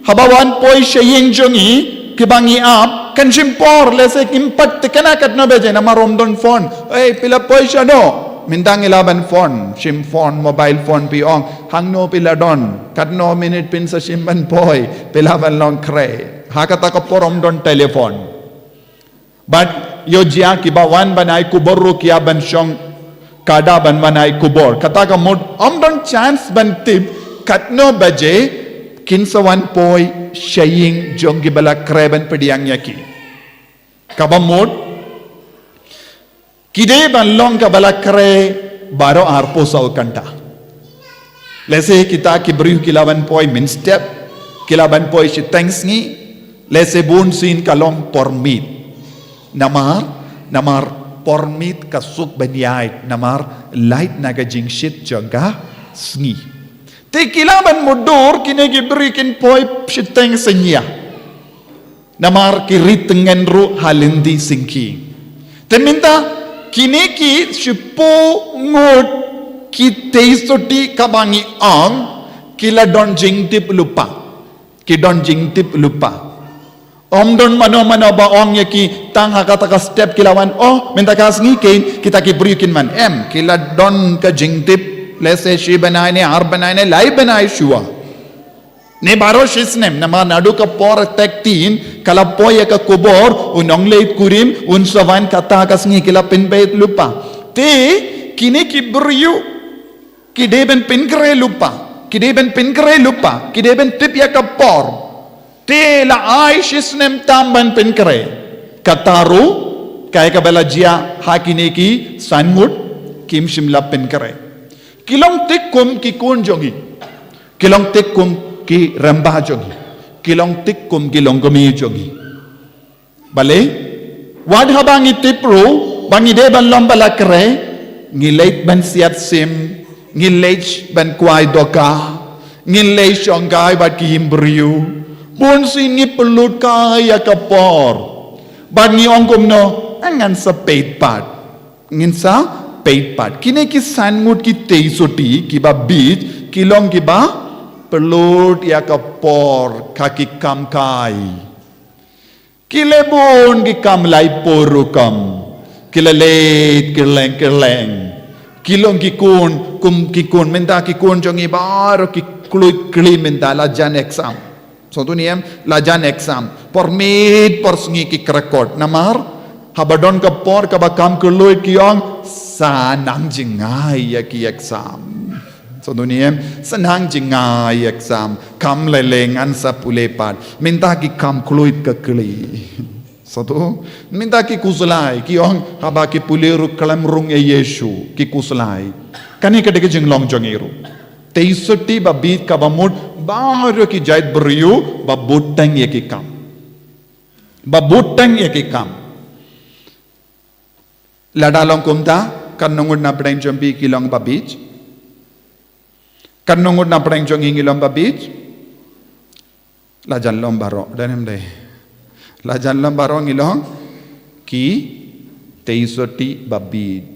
haba wan poi sha ïing jong ngi, kiba ngi ap, kan shim por, lehse kim pat thikna katno baje namar ym don phone. Ei, phi la poi shano? Mynta ngi lah ban phone, shim phone, mobile phone phi ong, hangno phi la don, katno minit phin sa shim ban poi, phi lah ban long khrei. Ha kata ka por ym don telephone. Bad ïoh jia kiba wan ban ai khubor ruh ki ap ban shong khadar ban wan ai khubor. Kata ka mut ym don chance ban tip katno baje kin sa wan poi sha ïing jong kiba la khreh ban pdiang ïa ki. Kaba mut ki dei ban long kaba la khreh baroh arphew saw kynta. Lehse kita ki briew ki lah ban poi mynstep, ki lah ban poi shiteng sngi, lehse bun sien ka long por miet. Namar, namar por miet ka suk ban ïaid, namar lait na ka jingshit jong ka sngi. Te ki lah ban mutdur kine ki briew kin poi shiteng synñia. Namar ki ri tyngen ruh ha lynti syngkhie. Te mynta kine ki shiphew ngut ki Theisotti kaba ngi ong ki la don jingtip lypa. Ki don jingtip lypa. Ym don mano mano ba ong ïa ki tang ha kata ka step ki la wan, oh, mynta ka sngi kein kita ki briew kin wan. Em, ki la don ka jingtip, lehse shi bnai ne, ar bnai ne, lai bnai shuwa. Ne baroh shi snem, namar naduh ka por tek tin, ka la poi ïa ka khubor, u nongleit kurim, un sa wan kata ka sngi ki la pynbeit lypa. Te, kine ki briew, ki dei ban pynkhreh lypa, ki dei ban pynkhreh lypa, ki dei ban tip ïa ka por. Te la ai shi snem tam ban pynkhreh. Kata ruh, kaei kaba la jia ha kine ki san ngut, kim shym la pynkhreh. Ki long thik kum ki khun jong ngi. Ki long thik kum ki rangbah jong ngi. Ki long thik kum ki longkmie jong ngi. Balei, wat haba ngi tip ruh ba ngi dei ban long ba la khreh, ngi leit ban siat sim, ngi leit ban kwai dohkha, ngi leit shongkai bad ki im briew. Bun sien ngi pynlut kai ïa ka por. Bad ngi ong kumno, ngan sa peit pat. Ngin sa peit pat. Kine ki san ngut ki tei sotti, kiba bieit, ki long kiba pynlut ïa ka por ha ki kam kai. Ki leh bun ki kam laipor rukom. Ki la leit kylleng kylleng. Ki long ki khun, kum ki khun, mynta ki khun jong ngi baroh ki khluit khlieh mynta la jan exam. Sngewthuh ne em, la jan exam. Por miet por sngi ki kyrkhu. Namar, haba don ka por kaba kham khluit ki ong, sa nang jngai ïa ki exam. Sngewthuh ne em, sa nang jngai exam. Kham lei lei ngan sa pule pat. Mynta ki kham khluit ka khlieh. Sngewthuh, mynta ki khuslai, ki ong haba ki pule ruh khlem rung ïa Jisu, ki khuslai. Kane ka dei ka jinglong jong ngi ruh. Tei sotti ba bieit kaba mut, baroh ki jait briew, ba bteng ïa ki kam. Ba bteng ïa ki kam. Lada long kumta, katno ngut na pdeng jong phi ki long ba bieit. Katno ngut na pdeng jong ngi ngi long ba bieit. La jan long baroh, dei ne em dei. La jan long baroh ngi long ki tei sotti ba bieit.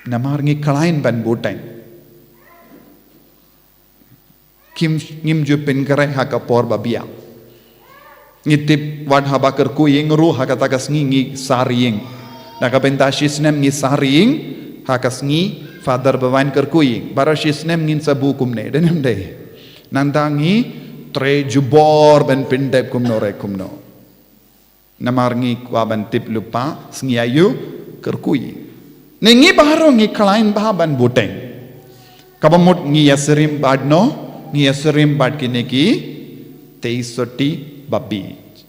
Namar ngi khlaiñ ban bteng. Kim, ngim ju pynkhreh ha ka por ba biang. Ngi tip wat haba kyrkhu ïing ruh ha kata ka sngi ngi sar ïing. Na ka bynta shi snem ngi sar ïing, ha ka sngi Father ba wan kyrkhu ïing. Baroh shi snem ngin sa buh kumne, dei ne em dei. Nangta ngi trei jubor ban pyndep kumno re kumno. Namar ngi kwah ban tip lypa, sngi aïu, kyrkhu ïing. Ne ngi baroh ngi khlaiñ bha ban bteng. Kaba mut ngi ïasyriem bad no, ngi ïasyriem bad kine ki tei sotti ba bieit.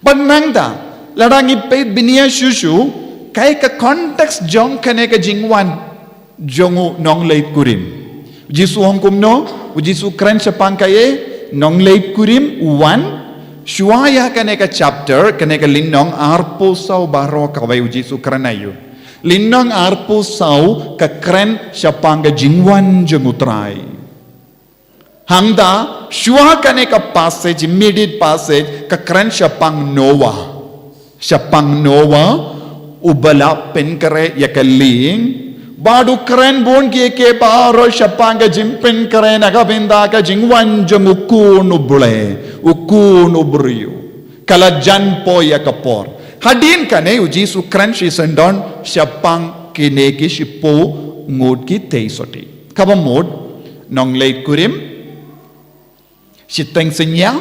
Bad nangta, lada ngi peit bniah shuh shuh, kaei ka context jong kane ka jingwan jong u nongleit kurim. U Jisu ong kumno, u Jisu kren shaphang kaei, nongleit kurim u wan, shuwa ïa kane ka chapter, kane ka lynnong arphew saw baroh kawei u Jisu kren aïu. Lynnong arphew saw ka kren shaphang ka jingwan jong u Trai. Hangta, shuwa kane ka passage, immediate passage, ka kren shaphang Noah. Shaphang Noah, uba la pynkhreh ïa ka lieng, bad u kren bun kiei kiei baroh shaphang ka jingpynkhreh na ka bynta ka jingwan jong u Khun u Blei, u Khun u briew. Ka la jan poi ïa ka por. Hadien kane u Jisu kren shisyndon shaphang kine ki shiphew ngut ki tei sotti. Kaba mut, nongleit kurim, shiteng synñia,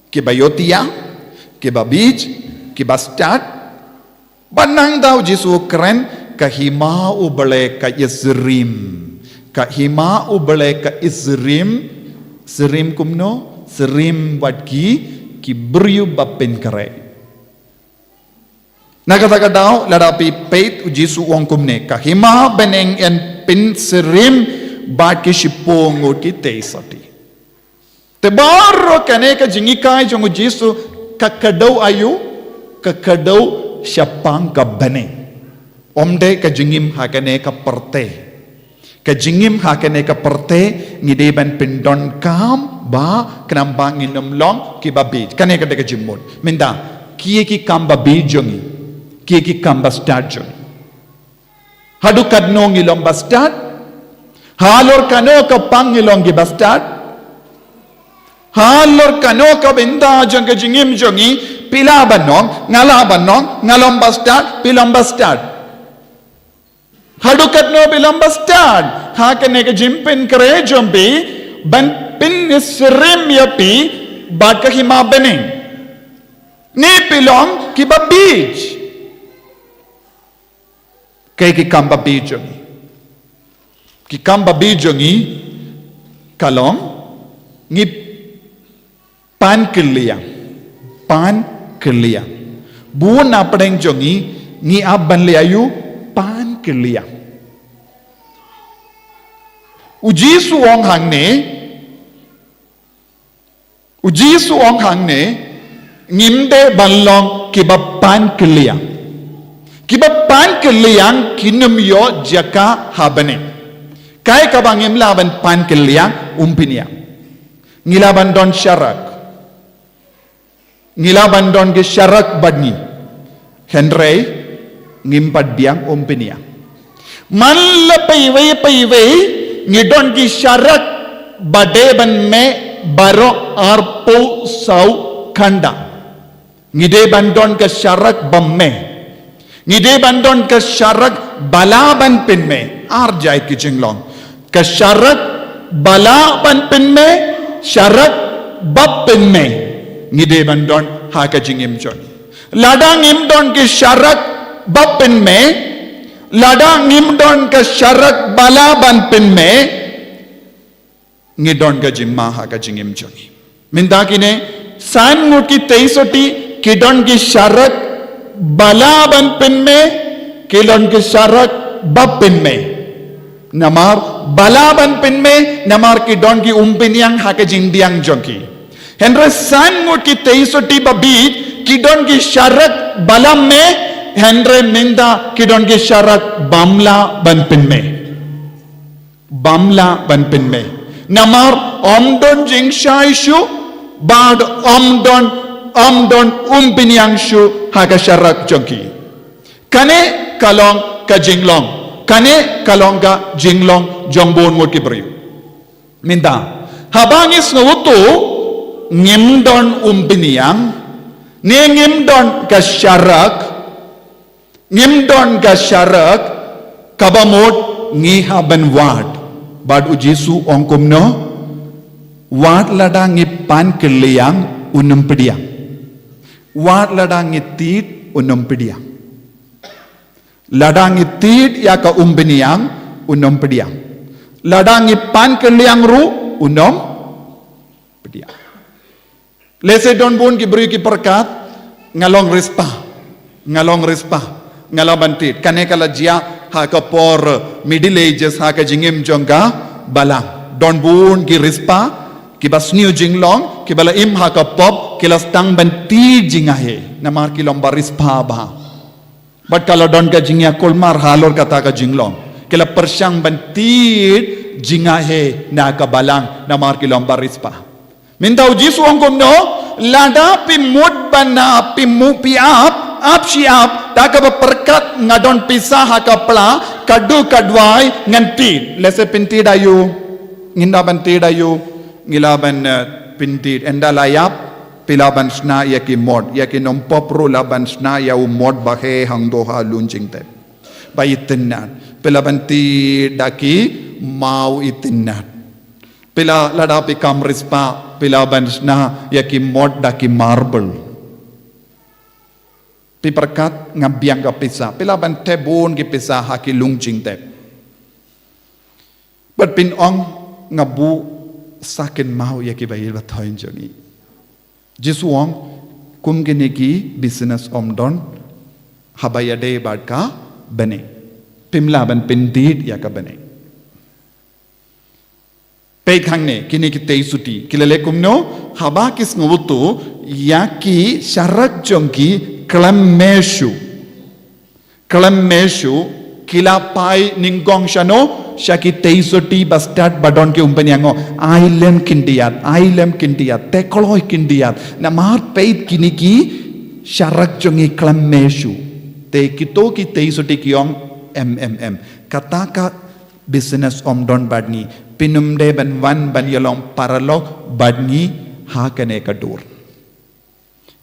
kiba ïohthiah, kiba bieit, kiba stad. Bad nangta u Jisu u kren, ka hima u Blei ka ïasyriem. Ka hima u Blei ka ïasyriem, syriem kumno, syriem bad ki, ki briew ba pynkhreh. Na kata ka daw, lada phi peit u Jisu u ong kumne, ka hima bneng yn pynsyriem bad ki shiphew ngut ki tei sotti. Te baroh kane ka jinghikai jong u Jisu ka kdew aïu, ka kdew shaphang ka bneng. Ym dei ka jingim ha kane ka pyrthei. Ka jingim ha kane ka pyrthei ngi dei ban pyndonkam ba khnang ba ngin ym long kiba bieit. Kane ka dei ka jingmut. Mynta, kiei ki kam ba bieit jong ngi. Kiei ki kam ba stad jong ngi. Haduh katno ngi long ba stad. Halor kano ka pang ngi long kiba stad. Halor kano ka bynta jong ka jingim jong ngi, phi lah ban ong, nga lah ban ong, nga long ba stad, phi long ba stad. Haduh katno phi long ba stad ha kane ka jingpynkhreh jong phi, ban pynsyriem ïa phi bad ka Hima Bneng? Ne phi long ki babiej? Kaei ki kam babiej jong ngi? Ki kam babiej jong ngi ka long, ngi pan kylliang. Pan kylliang. Bun na pdeng jong ngi, ngi ap ban leh aïu? Pan kylliang. U Jisu u ong hangne, u Jisu u ong hangne, ngim dei ban long kiba pan kylliang. Kiba pan kylliang kin ym ïoh jaka ha bneng. Kaei kaba ngim lah ban pan kylliang? Umphniang. Ngi lah ban don sharak. Ngi lah ban don ki sharak bad ngi. Hynrei ngim pat biang umphniang. Man la paiwei paiwei ngi don ki sharak ba dei ban mih baroh arphew saw khyndai. Ngi dei ban don ka sharak ba mih. Ngi dei ban don ka sharak ba lah ban pynmih. Ar jait ki jinglong. Ka sharak ba lah ban pynmih, sharak ba pynmih. Ngi dei ban don ha ka jingim jong ngi. Lada ngim don ki sharak ba pynmih, lada ngim don ka sharak ba lah ban pynmih, ngi don ka jingma ha ka jingim jong ngi. Mynta kine san ngut ki tei sotti ki don ki sharak ba lah ban pynmih, ki don ki sharak ba pynmih. Namar ba lah ban pynmih, namar ki don ki umphniang ha ka jingdiang jong ki. Hynrei san ngut ki tei sotti babiej ki don ki sharak ba lah mih, hynrei mynta ki don ki sharak bym lah ban pynmih. Bym lah ban pynmih. Namar ym don jingshai shuh, bad ym don, ym don umphniang shuh ha ka sharak jong ki. Kane ka long ka jinglong. Kane ka long ka jinglong jong bun ngut ki briew. Mynta, haba ngi sngewthuh ngim don umphniang, ne ngim don ka sharak, ngim don ka sharak, kaba mut ngi hap ban wad. Bad u Jisu u ong kumno? Wat lada ngi pan kylliang, un ym pdiang. Wat lada ngi tied, un ym pdiang. Lada ngi tied ïa ka umphniang, un ym pdiang. Lada ngi pan kylliang ruh, un ym pdiang. Lehse don bun ki briew ki pyrkhat, nga long riewspah, nga long riewspah, nga lah ban tied. Kane ka la jia ha ka por Middle Ages, ha ka jingim jong ka balang. Don bun ki riewspah kiba sniew jinglong, kiba la im ha ka pop, ki la sdang ban tied jingaiei namar ki long ba riewspah bha. Bad ka la don ka jingïakulmar halor kata ka jinglong. Ki la pyrshang ban tied jingaiei na ka balang namar ki long ba riewspah. Mynta u Jisu u ong kumno? Lada phi mut ban ap, phi mut, phi ap, ap shi ap, da kaba pyrkhat nga don pisa ha ka pla, ka dei ka duwai ngan tied. Lehse phin tied aïu? Ngin da ban tied aïu? Ngi lah ban, eh, pyntied. Ynda la ïap, phi lah ban shna ïa ki mot. Ïa ki nongpop ruh lah ban shna ïa u mot ba heh hangto ha Lum Jingtep ba itynnad. Phi lah ban tied da ki maw itynnad. Phi lah, lada phi kam riewspah, phi lah ban shna ïa ki mot da ki marble. Phi pyrkhat nga biang ka pisa. Phi lah ban thep bun ki pisa ha ki Lum Jingtep. Bad phin ong nga buh sa kynmaw ïa ki ba ïeit ba thoh jong ngi. Jisu u ong kum kine ki business ym don haba ïadei bad ka bneng. Phim lah ban pyntied ïa ka bneng. Peit hangne kine ki tei sotti ki la leh kumno? Haba ki sngewthuh ïa ki sharak jong ki khlem mih shuh. Khlem mih shuh, ki la phai nyngkong shano? Sha ki tei sotti ba stad ba don ki umphniang. Ai lem khyndiat, ai lem khyndiat, te kloi khyndiat. Namar peit kine ki sharak jong ngi khlem mih shuh. Te kito ki tei sotti ki ong, em, em, em, kata ka business ym don bad ngi. Phin ym dei ban wan ban ïalong paralok bad ngi ha kane ka dur.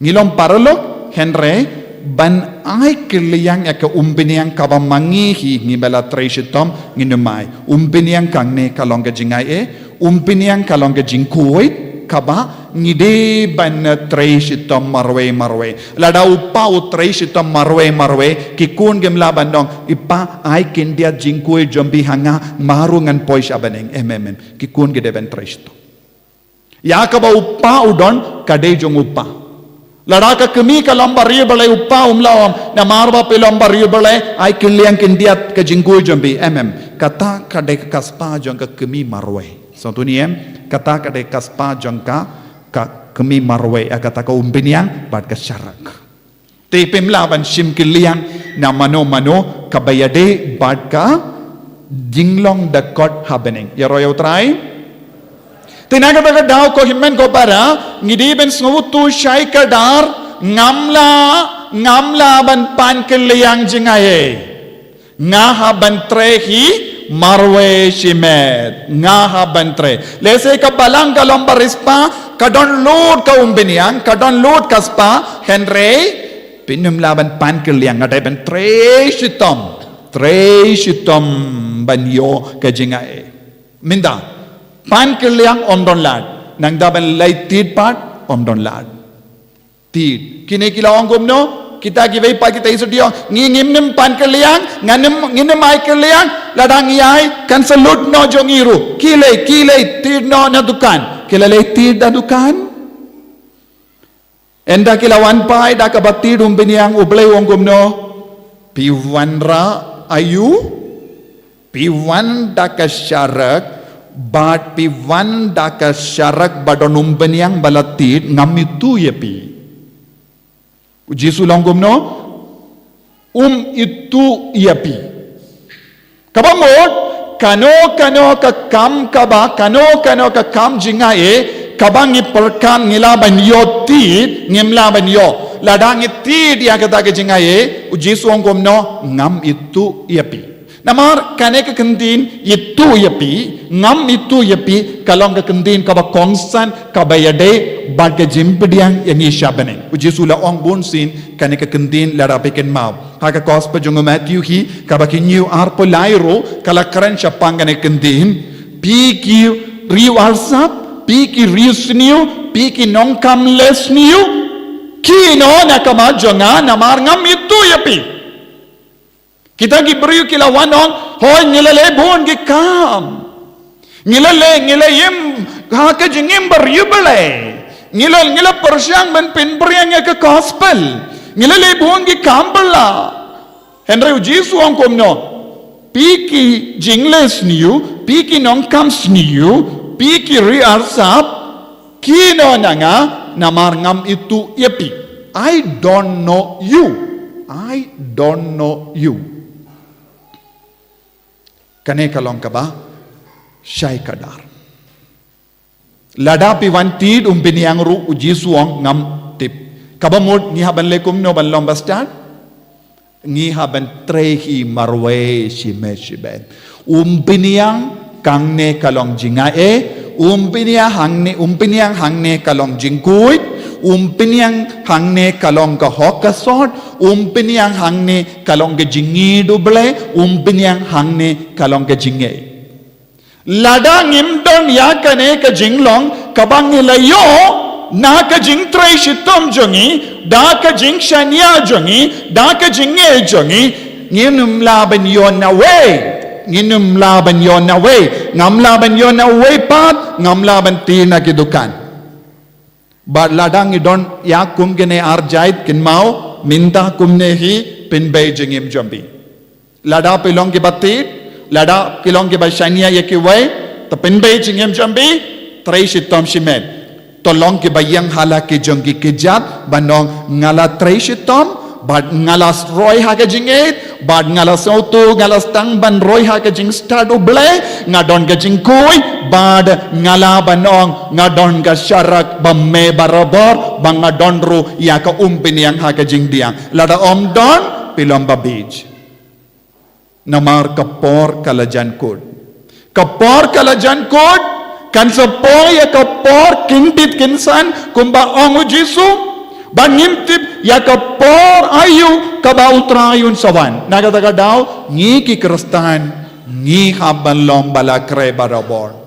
Ngi long paralok, hynrei ban ai kylliang ïa ka umbniang kaba ma ngi hi ngi ba la trei shitom, ngin ym ai. Umbniang hangne ka long ka jingai e, umbniang ka long ka jingkhuid, kaba ngi dei ban trei shitom marwei marwei. Lada u pa u trei shitom marwei marwei, ki khun kim lah ban ong, i pa ai khyndiat jingkhuid jong phi ha nga, ma ruh ngan poi sha bneng. Em, em, em. Ki khun ki dei ban trei shitom. Ïa kaba u pa u don, ka dei jong u pa. Lada ka kmie ka long ba riewblei, u pa um lah ong, namar ba phi long ba riewblei, ai kylliang khyndiat ka jingkhuid jong phi, em, em. Kata ka dei ka spah jong ka kmie marwei. Sngewthuh ne em, kata ka dei ka spah jong ka, ka kmie marwei, ïa kata ka umbniang bad ka sharak. Te phim lah ban shim kylliang na mano mano kaba ïadei bad ka jinglong dkhot ha bneng. Ïaroh ïa u Trai. Te na kata ka daw ko hynmen ko para, ngi dei ban sngewthuh shai kdar, ngam lah, ngam lah ban pan kylliang jingai e. Nga hap ban trei hi marwei shimet. Nga hap ban trei. Lehse ka balang ka long ba riewspah, ka don lut ka umbniang, ka don lut ka spah, hynrei phin ym lah ban pan kylliang, nga dei ban trei shitom. Trei shitom ban ïoh ka jingai e. Mynta, pan kylliang ym don lad. Nangta ban leit thied pat ym don lad. Thied. Kine ki la ong kumno, kita kiwei pat kita i shu ong, ngi ngim nym pan kylliang, ngam nym, ngin nym ai kylliang, lada ngi ai, kan sa lut noh jong ngi ruh. Ki leit, ki leit thied noh na dukan. Ki la leit thied na dukan. Ynda ki la wan phai da kaba thied, umbniang u Blei u ong kumno, phi wanrah aïu? Phi wan da ka sharak, bad phi wan da ka sharak ba don umbniang ba la thied, ngam ithuh ïa phi. U Jisu u ong kumno, um ithuh ïa phi. Kaba mut, kano kano ka kam kaba, kano kano ka kam jingai e, kaba ngi pyrkhat ngi lah ban ïoh thied, ngim lah ban ïoh. Lada ngi thied ïa kata ka jingai e, u Jisu u ong kumno, ngam ithuh ïa phi. Namar kane ka kyntien, ithuh ïa phi, ngam ithuh ïa phi, ka long ka kyntien kaba kongsan, kaba ïadei bad ka jingpdiang ïa ngi sha bneng. U Jisu u la ong bunsien kane ka kyntien, lada phi kynmaw. Ha ka gospel jong u Matthew hi, kaba khyndai arphew lai ruh, ka la kren shaphang kane ka kyntien. Phi ki riew arsap, phi ki riew sniew, phi ki nongkam leh sniew, khie noh na khmat jong nga, namar ngam ithuh ïa phi. Kita ki briew ki la wan ong, hooid ngi la leh bun ki kam. Ngi la leh, ngi la im ha ka jingim ba riewblei. Ngi la, ngi la pyrshang ban pynphriang ïa ka gospel. Ngi la leh bun ki kam ba la. Hynrei u Jisu u ong kumno, phi ki jingleh sniew, phi ki nongkam sniew, phi ki riew arsap, khie noh na nga, namar ngam ithuh ïa phi. I don't know you. I don't know you. Kane ka long kaba shai kdar. Lada phi wan thied, umbniang ruh u Jisu u ong ngam tip. Kaba mut ngi hap ban leh kumno ban long ba stad? Ngi hap ban trei hi marwei shimet shimet. Umbniang hangne ka long jingai e, umbniang hangne, umbniang hangne ka long jingkhuid, umbniang hangne ka long ka hok ka sot, umbniang hangne ka long ka jingïeit u Blei, umbniang hangne ka long ka jingngeit. Lada ngim don ïa kane ka jinglong, kaba ngi la ïoh na ka jingtrei shitom jong ngi, da ka jingshaniah jong ngi, da ka jingngeit jong ngi, ngin ym lah ban ïoh na wei, ngin ym lah ban ïoh na wei, ngam lah ban ïoh na wei pat, ngam lah ban thied na ki dukan. Bad lada ngi don ïa kum kine ar jait, kynmaw, mynta kumne hi, pynbeit jingim jong phi. Lada phi long kiba thied, lada phi long kiba shaniah ïa kiwei, te pynbeit jingim jong phi, trei shitom shimet. To long kiba ïeng ha la ki jong ki kjat, ban ong nga la trei shitom, bad nga la roi ha ka jingngeit, bad nga la sngewthuh, nga la sdang ban roi ha ka jingstad u Blei, nga don ka jingkhuid, bad nga lah ban ong, nga don ka sharak ba me barabor, ba nga don ruh ïa ka umbniang ha ka jingpdiang. Lada ym don, phi long ba bieit. Namar ka por ka la jan kut. Ka por ka la jan kut, Kan sa poi ïa ka por kyntip kynsan kumba ong u Jisu, ba ngim tip ïa ka por aïu kaba u Trai un sa wan. Na kata ka daw ngi ki Khristan ngi hap ban long ba la khreh barabor.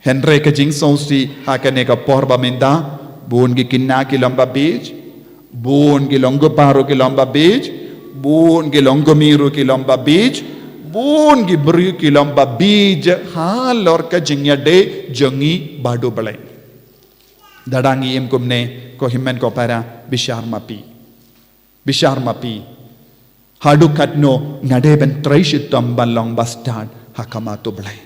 Hynrei ka jingsngewsih ha kane ka por ba mynta, bun ki khynnah ki long ba bieit, bun ki longkpa ruh ki long ba bieit, bun ki longkmie ruh ki long ba bieit, bun ki briew ki long ba bieit halor ka jingïadei jong ngi bad u Blei. Lada ngi im kumne, ko hynmen ko para, bishar ma phi. Bishar ma phi. Haduh katno nga dei ban trei shitom ban long ba stad ha khmat u Blei?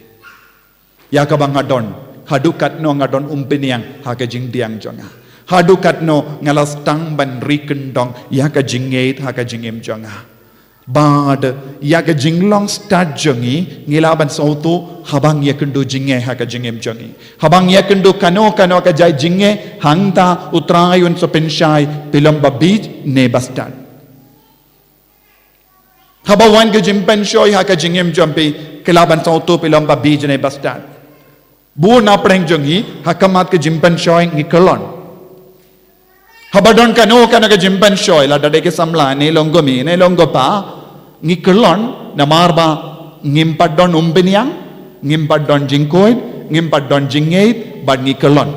Ïa kaba nga don, haduh katno nga don umphniang ha ka jingdiang jong nga? Haduh katno nga la sdang ban ri kyndong ïa ka jingngeit ha ka jingim jong nga? Bad ïa ka jinglong stad jong ngi, ngi lah ban sngewthuh haba ngi ïakynduh jingeh ha ka jingim jong ngi. Haba ngi ïakynduh kano kano ka jait jingeh, hangta u Trai un sa pynshai, phi long ba bieit ne ba stad. Haba wan ka jingpynshoi ha ka jingim jong phi, phi lah ban sngewthuh phi long ba bieit ne ba stad. Bun na pdeng jong ngi, ha khmat ka jingpynshoi ngi kyllon. Haba don kano kano ka jingpynshoi, lada dei ki samla ne longkmie ne longkpa, ngi kyllon namar ba ngim pat don umphniang, ngim pat don jingkhuid, ngim pat don jingngeit, bad ngi kyllon.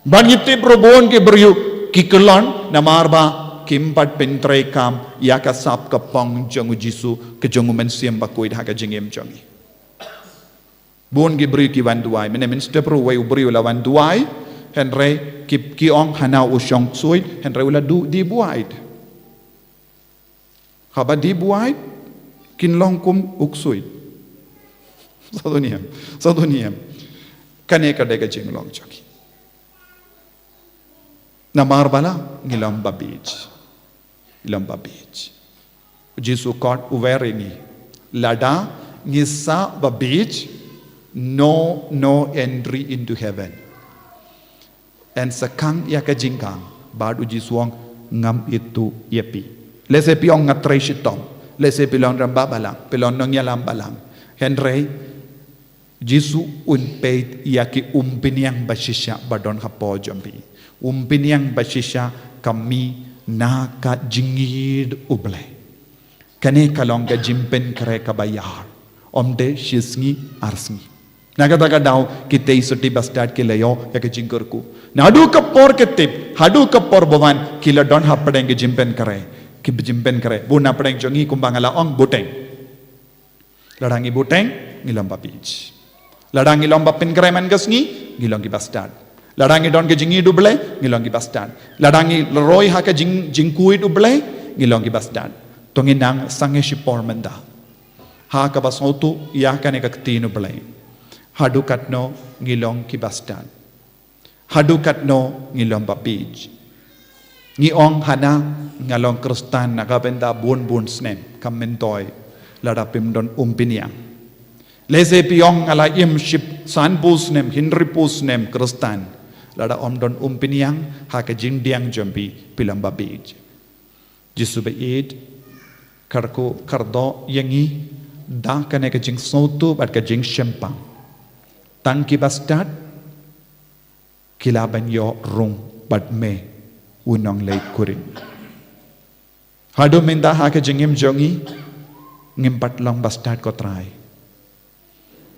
Bad ngi tip ruh bun ki briew ki kyllon namar ba kim pat pyntreikam ïa ka sap ka phong jong u Jisu, ka jong u Mynsiem Bakhuid ha ka jingim jong ngi. Bun ki briew ki wan duwai, mynne mynstep ruh wei u briew la wan duwai, hynrei ki, ki ong hana u shong ksuid, hynrei u la dih buaid. Haba dih buaid, kin long kum u ksuid. Sa to niam, sa to niam. Kane ka dei ka jinglong jong ngi. Namar ba la ngi long ba bieit. Ngi long ba bieit. Jisu khot u wer ïa ngi. Lada ngi sah ba bieit, no, no entry into heaven. Yn sa khang ïa ka jingkhang, bad u Jisu u ong ngam ithuh ïa phi. Lehse phi ong nga trei shitom. Lehse phi long rangbah balang, phi long nongïalam balang. Hynrei Jisu un peit ïa ki umphniang ba shisha ba don hapoh jong phi. Umphniang ba shisha ka mih na ka jingïeit u Blei. Kane ka long ka jingpynkhreh kaba ïar. Ym dei shi sngi ar sngi. Na kata ka daw kitei sotti ba stad ki la ïoh ïa ka jingkyrkhu. Naduh ka por ka tip haduh ka por ba wan ki la don hapdeng ka jingpynkhreh. Ki jingpynkhreh. Bun na pdeng jong ngi kumba nga la ong buteng. Lada ngi buteng, ngi long ba bieit. Lada ngi long ba pynkhreh man ka sngi, ngi long ki ba stad. Lada ngi don ka jingïeit u Blei, ngi long ki ba stad. Lada ngi roi ha ka jing, jingkhuid u Blei, ngi long ki ba stad. To ngin nang sangeh shipor mynta ha kaba sngewthuh ïa kane ka ktien u Blei. Haduh katno ngi long ki ba stad? Haduh katno ngi long ba bieit? Ngi ong hana nga long Khristan na ka bynta bun bun snem, kam myntoi lada phim don umphniang. Lehse phi ong nga la im ship sanphew snem, hynriewphew snem Khristan, lada ym don umphniang ha ka jingdiang jong phi, phi long ba bieit. Jisu ba ïeit, kyrkhu kyrdoh ïa ngi da kane ka jingsngewthuh bad ka jingshemphang. Tang ki ba stad ki lah ban ïoh rung bad me u nongleit kurim. Haduh mynta ha ka jingim jong ngi, ngim pat long ba stad ko Trai.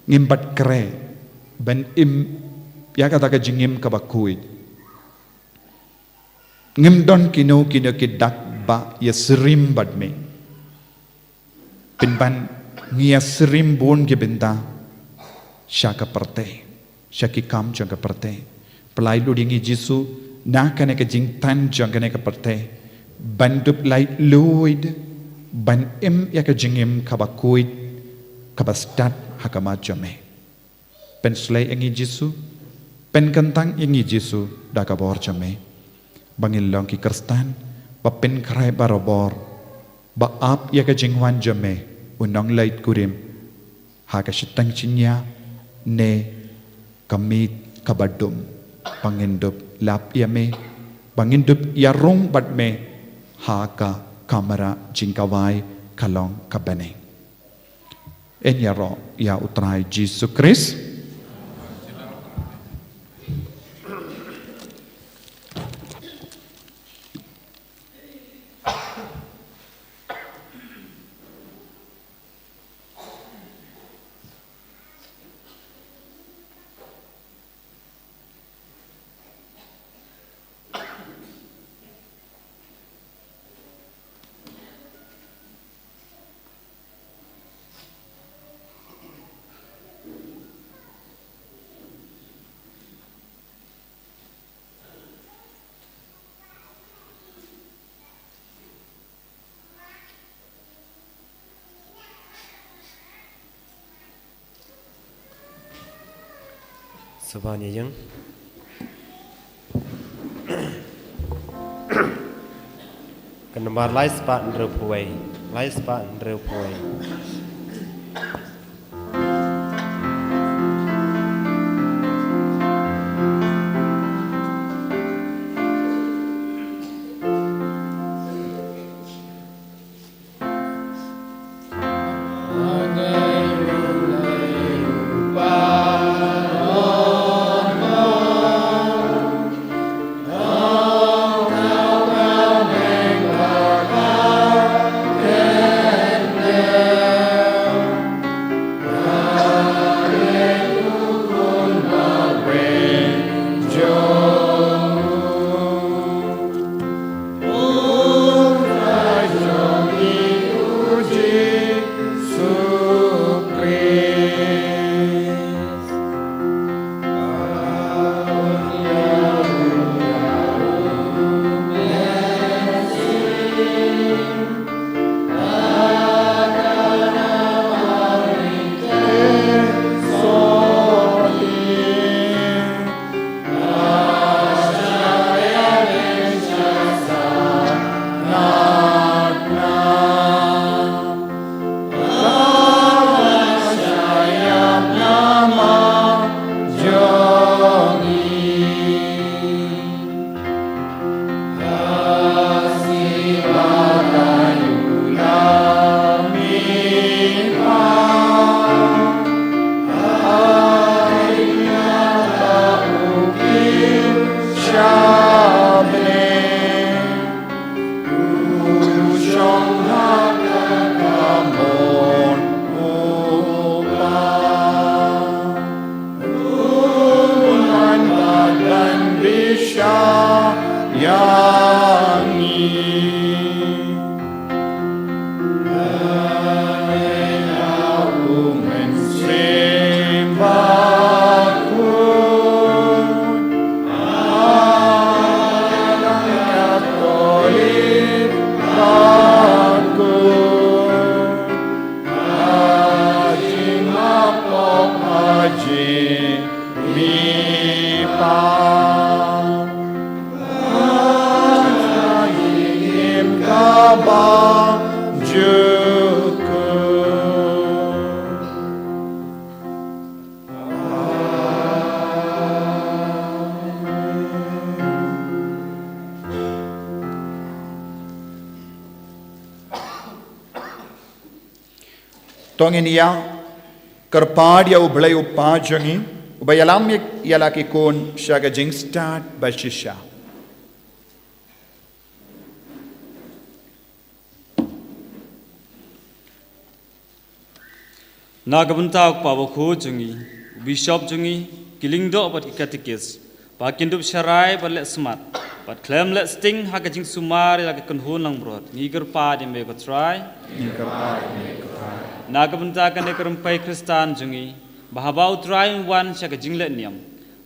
Ngim pat khreh ban im ïa kata ka jingim kaba khuid. Ngim don kino kino ki dak ba ïasyriem bad me. Pynban ngi ïasyriem bun ki bynta sha ka pyrthei, sha ki kam jong ka pyrthei. Pynlait lut ïa ngi Jisu na kane ka jingthan jong kane ka pyrthei, ban dup laitluid ban im ïa ka jingim kaba khuid, kaba stad ha khmat jong me. Pynshlei ïa ngi Jisu, pynkyntang ïa ngi Jisu da ka bor jong me, ba ngin long ki Khristan ba pynkhreh barabor, ba ap ïa ka jingwan jong me u nongleit kurim ha ka shiteng shynñia ne ka miet kaba dum, ba ngin dup lap ïa me, ba ngin dup ïarung bad me ha ka kamra jingkhawai ka long ka bneng. Yn ïaroh ïa u Trai Jisu Khrist. Te ban ïa ïeng. Ka nambar lai spah hynriew phew wei. Lai spah hynriew phew wei. To ngin ïa kyrpad ïa U Blei U Kpa jong ngi, uba ïalam ïa, ïa la ki khun sha ka jingstad ba shisha. Na ka bynta U Kpa Bakhuid jong ngi, u Bishop jong ngi, ki lyngdoh bad ki katikis, ba kin dup sharai bad leh smat, bad khlem leh sting ha ka jingsumar ïa la ka kynhun langbrot, ngi kyrpad ïa me ko Trai. Ngi kyrpad ïa me ko Trai. Na ka bynta kane ka rympei Khristan jong ngi, ba haba U Trai un wan sha ka jingleh niam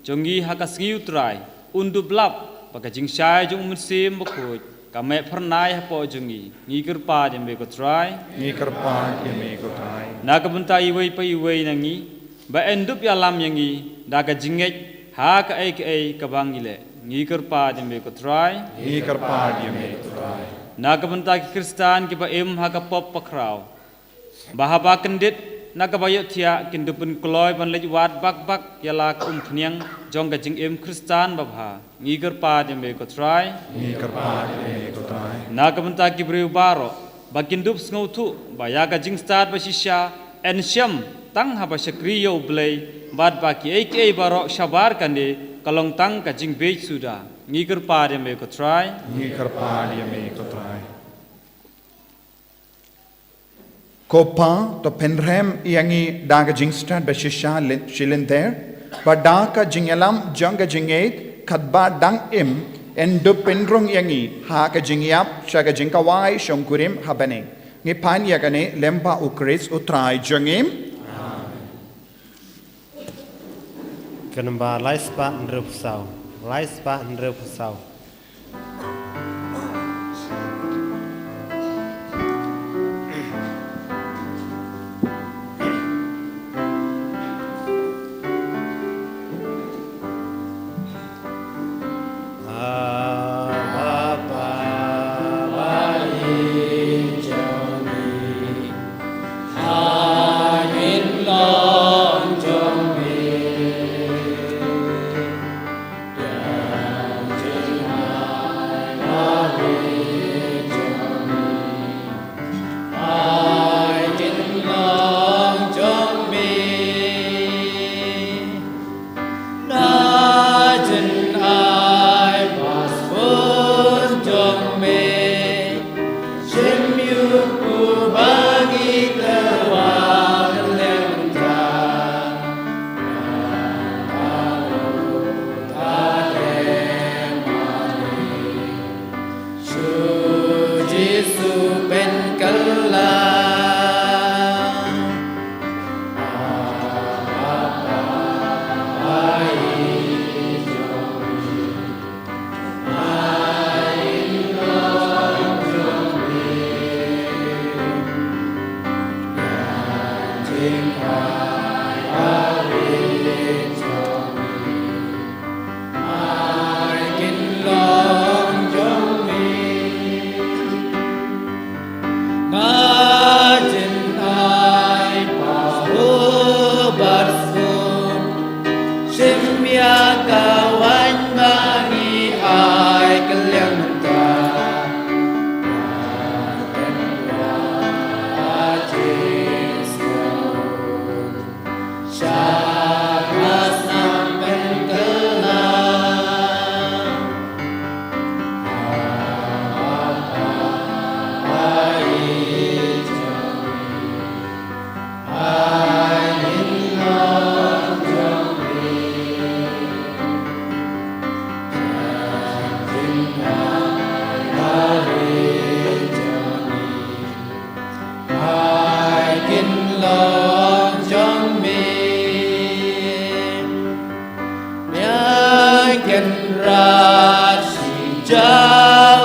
jong ngi ha ka sngi U Trai, un dup lap ba ka jingshai jong U Mynsiem Bakhuid ka meh phyrnai hapoh jong ngi, ngi kyrpad ïa me ko Trai. Ngi kyrpad ïa me ko Trai. Na ka bynta iwei pa iwei na ngi, ba yn dup ïalam ïa ngi da ka jingngeit ha kaei kaei kaba ngi leh, ngi kyrpad ïa me ko Trai. Ngi kyrpad ïa me ko Trai. Na ka bynta ki Khristan kiba im ha ka pop pakraw, ba haba kyndit na kaba ïohthiah kin dup pynkloi ban leit wad bak bak ïa la ka umphniang jong ka jingim Khristan babha, ngi kyrpad ïa me ko Trai. Ngi kyrpad ïa me ko Trai. Na ka bynta ki briew baroh ba kin dup sngewthuh ba ïa ka jingstad ba shisha yn shem tang haba shakri ïa U Blei, bad ba kiei kiei baroh shabar kane ka long tang ka jingbiej suda, ngi kyrpad ïa me ko Trai. Ngi kyrpad ïa me ko Trai. Ko Pa, to pynrhem ïa ngi da ka jingstad ba shisha lyn-, shilynter, bad da ka jingïalam jong ka jingngeit katba dang im, yn dup pynrung ïa ngi ha ka jingïap sha ka jingkhawai shongkurim ha bneng. Ngi pan ïa kane lyngba U Khrist U Trai jong ngi. Ka nambar lai spah hynriew phew saw. Lai spah hynriew phew saw.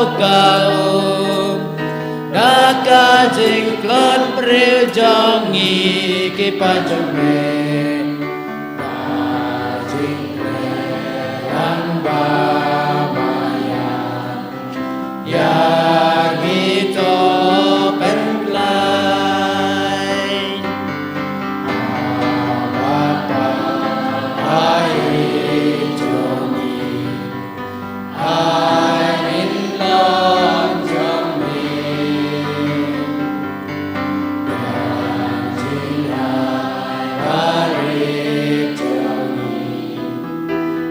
Ka u da ka jingklot briew jong ngi ki paid jong me, ka jingkren lang ba maya ïa kito pynlait. Abba Father, ai jong ngi, ai min long jong me. Ïa jingïaid barit jong ngi,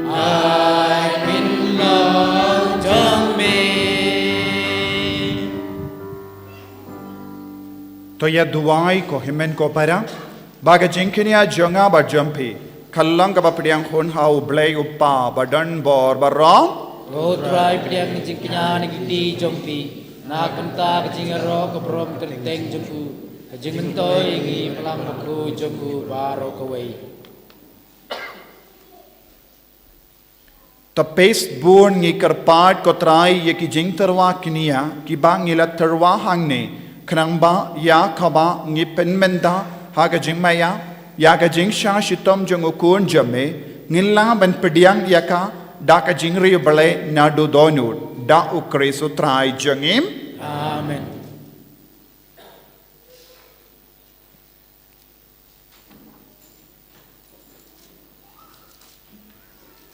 ai min long jong me. To ïa duwai ko hynmen ko para ba ka jingkñia jong nga bad jong phi kan long kaba pdiang hun ha U Blei U Kpa ba don bor baroh. Ko Trai, pdiang ka jingkñia na ki kti jong phi na ka bynta ka jingïaroh ka burom kyrteng jong u, ka jingmyntoi ïa ngi, ka Balang Bakhuid jong u baroh kawei. To peit bun ngi kyrpad ko Trai ïa ki jingtyrwa kñia kiba ngi la tyrwa hangne, khnang ba ïa kaba ngi pynmynta ha ka jingmaïa ïa ka jingshah shitom jong u Khun jong me, ngin lah ban pdiang ïa ka da ka jingriewblei naduh dohnud, da U Khrist U Trai jong ngi. Amen.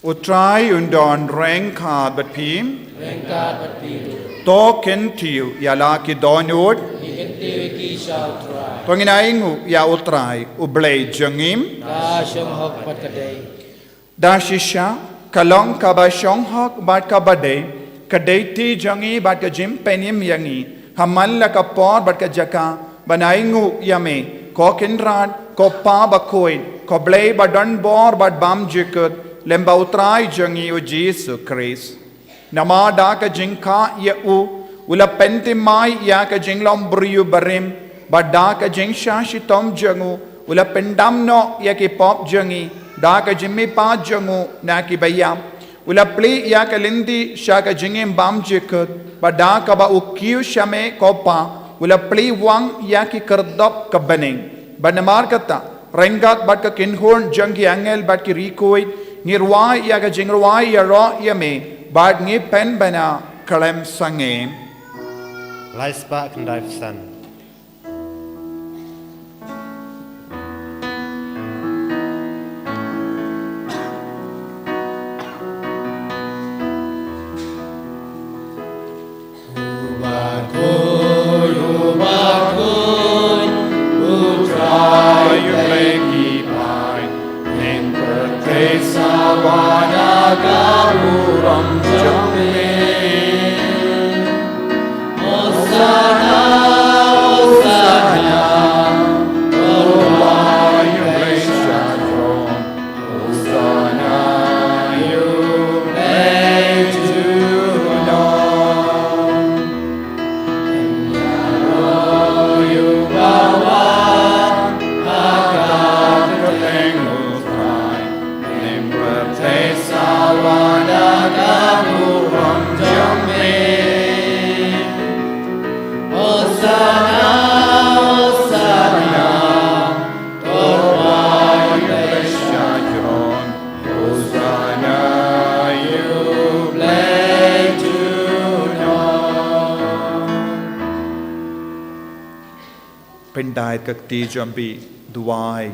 U Trai un don ryngkat bad phi. Ryngkat bad phi ruh. To kyntiew ïa la ki dohnud. Ngi kyntiew ïa ki sha U Trai. To ngin ainguh ïa U Trai, U Blei jong ngi. Ka shong hok bad ka dei. Da shisha ka long kaba shong hok bad kaba dei, ka dei ti jong ngi bad ka jingpynim ïa ngi ha man la ka por bad ka jaka ban ainguh ïa me, ko Kynrad, ko Pa Bakhuid, ko Blei ba don bor bad bymjukut, lem bad U Trai jong ngi U Jisu Khrist. Namar da ka jingkha ïa u, u la pynthymmai ïa ka jinglong briew barim, bad da ka jingshah shitom jong u, u la pyndam noh ïa ki pop jong ngi, da ka jingmihpat jong u na kiba ïap. U la plie ïa ka lynti sha ka jingim bymjukut, bad da kaba u kiew sha me ko Pa, u la plie wang ïa ki khyrdop ka bneng. Bad namar kata, ryngkat bad ka kynhun jong ki angel bad ki riewkhuid, ngi rwai ïa ka jingrwai ïaroh ïa me, bad ngi pynbna khlem sangeh. Lai spah khyndai phew san. U Bakhuid, U Bakhuid, U Trai U Blei ki paid, ïing pyrthei sawa da ka burom jong me. Hosanna, Hosanna, to U Blei sha throne. Hosanna ïa U Blei junom. Ïaroh ïa u bawan ha ka kyrteng U Trai. Ïing pyrthei sawa da ka burom jong me. Hosanna, Hosanna, to U Blei sha throne. Hosanna ïa U Blei junom. Pyndait ka kti jong phi, duwai.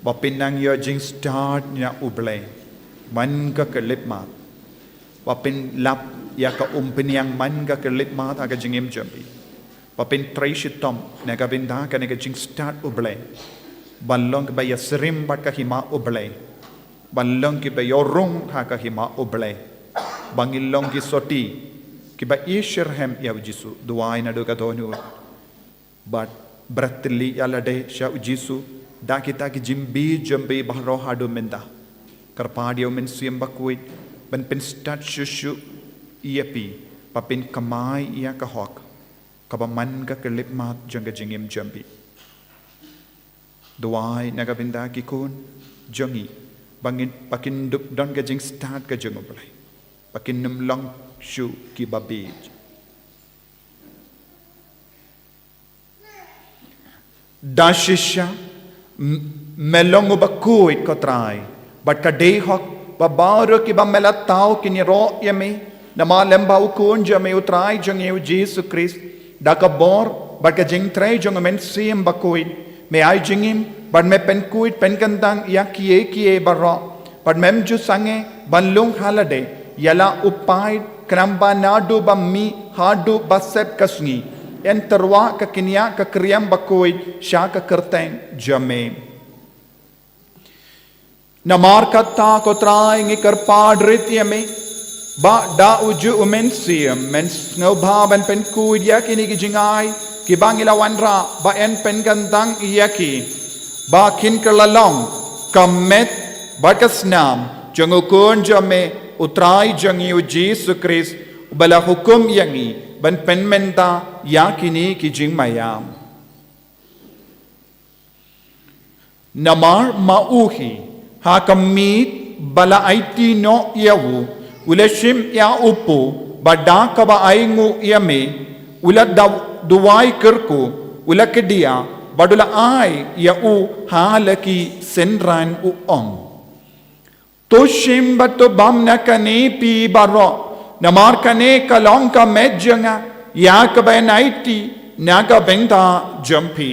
Ba phin nang ïoh jingstad na U Blei man ka khyllipmat. Ba phin lap ïa ka umphniang man ka khyllipmat ha ka jingim jong phi. Ba phin trei shitom na ka bynta kane ka jingstad U Blei. Ban long kiba ïasyriem bad ka hima U Blei. Ban long kiba ïoh rung ha ka hima U Blei. Ba ngin long ki sotti kiba ïasyriem ïa U Jisu, duwai naduh ka dohnud. Bad bret lade ïalade sha U Jisu da kita ki jingbi jong phi baroh haduh mynta. Kyrpad ïa U Mynsiem Bakhuid ban pynstad shuh shuh ïa phi, ba phin kamai ïa ka hok kaba man ka khyllipmat jong ka jingim jong phi. Duwai na ka bynta ki khun jong ngi, ba ngin, ba kin dup don ka jingstad ka jong U Blei. Ba kin nym long shuh ki babieit. Da shisha, m-, me long u bakhuid ko Trai, bad ka dei hok ba baroh kiba me la thaw kin ïaroh ïa me, namar lem bad u Khun jong me u Trai jong ngi u Jisu Khrist, da ka bor bad ka jingtrei jong u Mynsiem Bakhuid, me ai jingim bad me pynkhuid pynkyntang ïa kiei kiei baroh, bad mem ju sangeh ban lung ha lade ïa la u paid, khnang ba naduh ba mih haduh ba sep ka sngi, yn tyrwa ka kñia ka kriam bakhuid sha ka kyrteng jong me. Namar kata ko Trai ngi kyrpad rit ïa me, ba da u juh u Mynsiem men sngewbha ban pynkhuid ïa kine ki jingai kiba ngi la wanrah, ba yn pynkyntang ïa ki, ba kin kylla long ka met bad ka snam jong u Khun jong me u Trai jong ngi u Jisu Khrist, uba la hukum ïa ngi ban pynmynta ïa kine ki jingmaïa. Namar ma u hi, ha ka miet ba la aiti noh ïa u, u la shim ïa u pop, bad da kaba ainguh ïa me, u la da-, duwai kyrkhu, u la kdiah, bad u la ai ïa u ha la ki synran, u ong: To shim bad to bam na kane phi baroh, namar kane ka long ka met jong nga, ïa kaba yn aiti na ka bynta jong phi.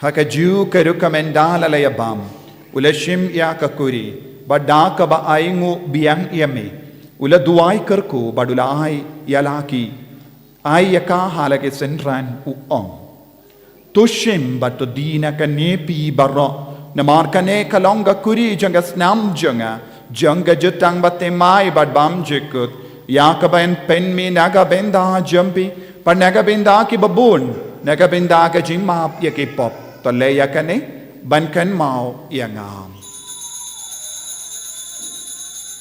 Ha kajuh ka rukom ynda la ïa bam, u la shim ïa ka kuri, bad da kaba ainguh biang ïa me, u la duwai kyrkhu, bad u la ai ïa la ki, ai ïa ka ha la ki synran, u ong: To shim bad to die na kane phi baroh, namar kane ka long ka kuri jong ka snam jong nga, jong ka jutang bathymmai bad bymjukut, ïa kaba yn pynmih na ka bynta jong phi bad na ka bynta kiba bun, na ka bynta ka jingmap ïa ki pop. To leh ïa kane ban kynmaw ïa nga.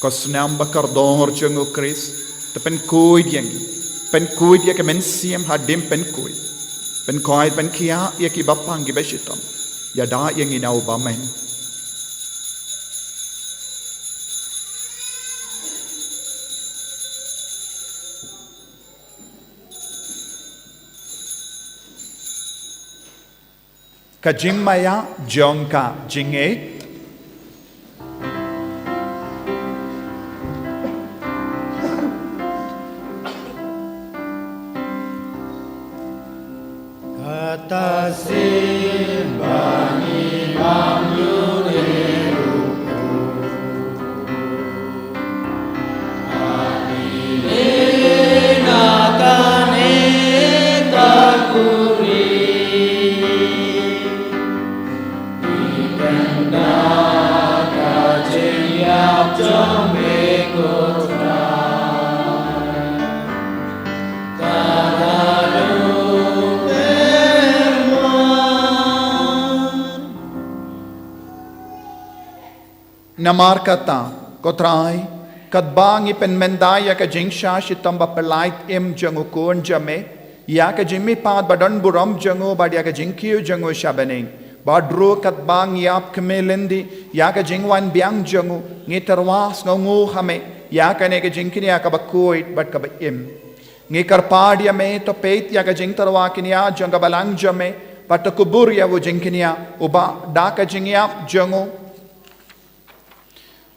Ko snam ba kordor jong u Khrist, to pynkhuid ïa ngi, pynkhuid ïa ka mynsiem hadien pynkhuid, pynkhuid, pynkhiah ïa kiba pang kiba shitom, ïada ïa ngi na u bymman. Ka jingmaïa jong ka jingngeit. Kata sien ba ngi bam ïa u Namar kata, ko Trai, katba ngi pynmynta ïa ka jingshah shitom baphyllait im jong u Khun jong me, ïa ka jingmihpat badonburom jong u bad ïa ka jingkiew jong u sha bneng, bad ruh katba ngi ïap khmih lynti ïa ka jingwan biang jong u, ngi tyrwa sngewnguh ha me ïa kane ka jingkñia kaba khuid bad kaba im. Ngi kyrpad ïa me, to peit ïa ka jingtyrwa kñia jong ka balang jong me, bad to kubur ïa u jingkñia, uba da ka jingïap jong u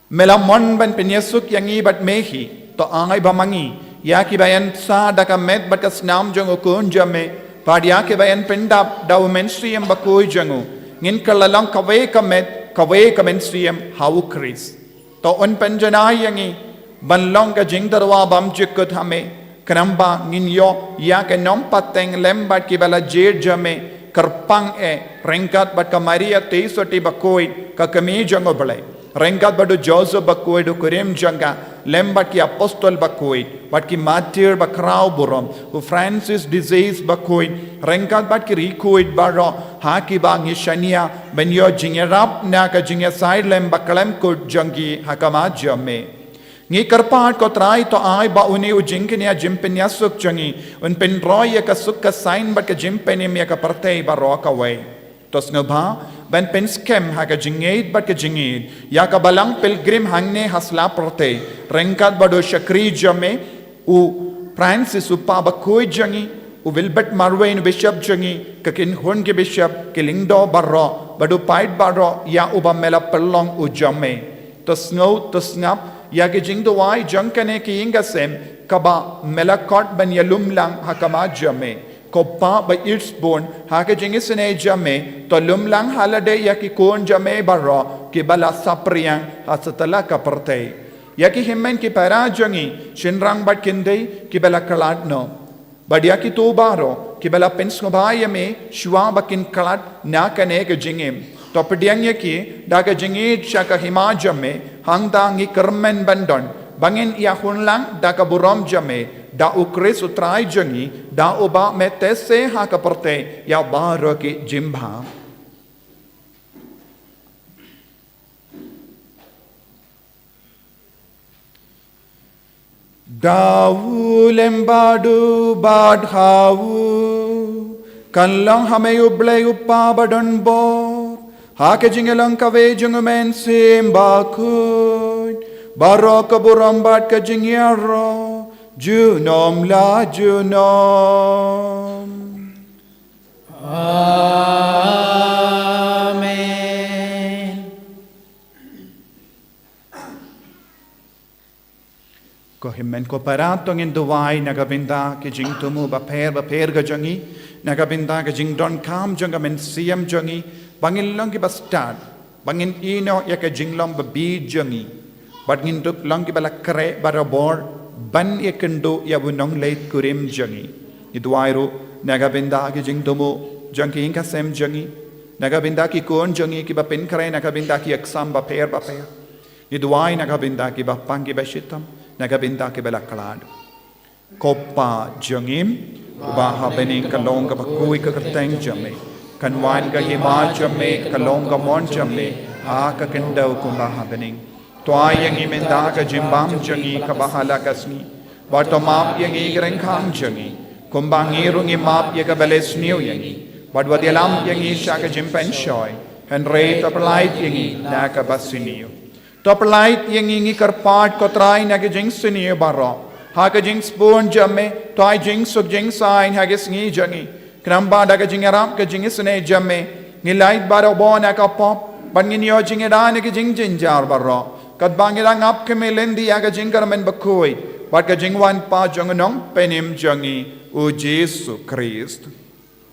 me la mon ban pynïasuk ïa ngi bad me hi. To ai ba ma ngi, ïa kiba yn sah da ka met bad ka snam jong u Khun jong me, bad ïa kiba yn pyndap da u Mynsiem Bakhuid jong u, ngin kylla long kawei ka met, kawei ka mynsiem ha u Khrist. To un pynjanai ïa ngi ban long ka jingtyrwa bymjukut ha me, khnang ba ngin ïoh ïa ka nongpateng lem bad kiba la jied jong me, kyrpang eh ryngkat bad ka Maria Theisotti bakhuid, ka Kmie jong u Blei, ryngkat bad u Joseph bakhuid u kurim jong ka, lem bad ki apostol bakhuid, bad ki martir bakhraw burom, u Francis de Sales bakhuid, ryngkat bad ki riewkhuid baroh, ha kiba ngi shaniah ban ïoh jingïarap na ka jingïasaid lem bakyllum kut jong ki ha khmat jong me. Ngi kyrpad ko Trai, to ai ba une u jingkñia jingpynïasuk jong ngi un pynroi ïa ka suk ka saiñ bad ka jingpynim ïa ka pyrthei baroh kawei. To sngewbha ban pynskhem ha ka jingïeit bad ka jingïeit ïa ka Balang Pilgrim hangne ha sla pyrthei, ryngkat bad u shakri jong me u Francis u pa bakhuid jong ngi, u Wilbert Marwein u bishop jong ngi, ka kynhun ki bishop, ki lyngdoh baroh, bad u paid baroh ïa uba me la pynlong u jong me. To sngew, to sngap ïa ki jingduwai jong kane ka ïing ka sem kaba me la khot ban ïalum lang ha khmat jong me. Ko Pa ba ïeit sbun, ha ka jingisynei jong me, to lum lang ha lade ïa ki khun jong me baroh kiba la saphriang ha satlak ka pyrthei. Ïa ki hynmen ki para jong ngi, shynrang bad khyndai kiba la khlad noh, bad ïa kito baroh kiba la pynsngewbha ïa me shuwa ba kin khlad na kane ka jingim. To pdiang ïa ki da ka jingïeit sha ka hima jong me, hangta ngi kyrmen ban don ba ngin ïahun lang da ka burom jong me, da u Khrist u Trai jong ngi, da uba me teh se ha ka pyrthei ïa baroh ki jingbha. Da u lem bad u bad ha u, kan long ha me u Blei u Pa badonbor, ha ka jingïalong kawei jong u Mynsiem Bakhuid, baroh ka burom bad ka jingïaroh junom la junom. Amen. Ko hynmen ko para, to ngin duwai na ka bynta ki jingthmu bapher bapher ka jong ngi, na ka bynta ka jingdonkam jong ka mynsiem jong ngi, ba ngin long kiba stad, ba ngin ïehnoh ïa ka jinglong babieit jong ngi, bad ngin long kiba la khreh barabor ban ïakynduh ïa u nongleit kurim jong ngi. Ngi duwai ruh na ka bynta ki jingthmu jong ki ïing ki sem jong ngi, na ka bynta ki khun jong ngi kiba pynkhreh na ka bynta ki exam bapher bapher. Ngi duwai na ka bynta kiba pang kiba shitom, na ka bynta kiba la khlad. Ko Pa jong ngi uba ha bneng, ka long kaba khuid ka kyrteng jong me. Kan wan ka hima jong me, ka long ka mon jong me ha ka khyndew kumba ha bneng. To ai ïa ngi mynta ka jingbam jong ngi kaba ha la ka sngi. Bad to map ïa ngi ki ryngkang jong ngi, kumba ngi ruh ngi map ïa kiba leh sniew ïa ngi. Bad wat ïalam ïa ngi sha ka jingpynshoi, hynrei to pyllait ïa ngi na kaba sniew. To pyllait ïa ngi, ngi kyrpad ko Trai, na ka jingsniew baroh. Ha ka jingsbun jong me, to ai jingsuk jingsaiñ ha ki sngi jong ngi. Khnang ba da ka jingïarap ka jingisynei jong me, ngin lait barabor na ka pop, bad ngin ïoh jingïada na ki jingjynjar baroh. Katba ngi dang ap khmih lynti ïa ka jingkyrmen bakhuid bad ka jingwan pat jong u Nongpynim jong ngi, u Jisu Khrist.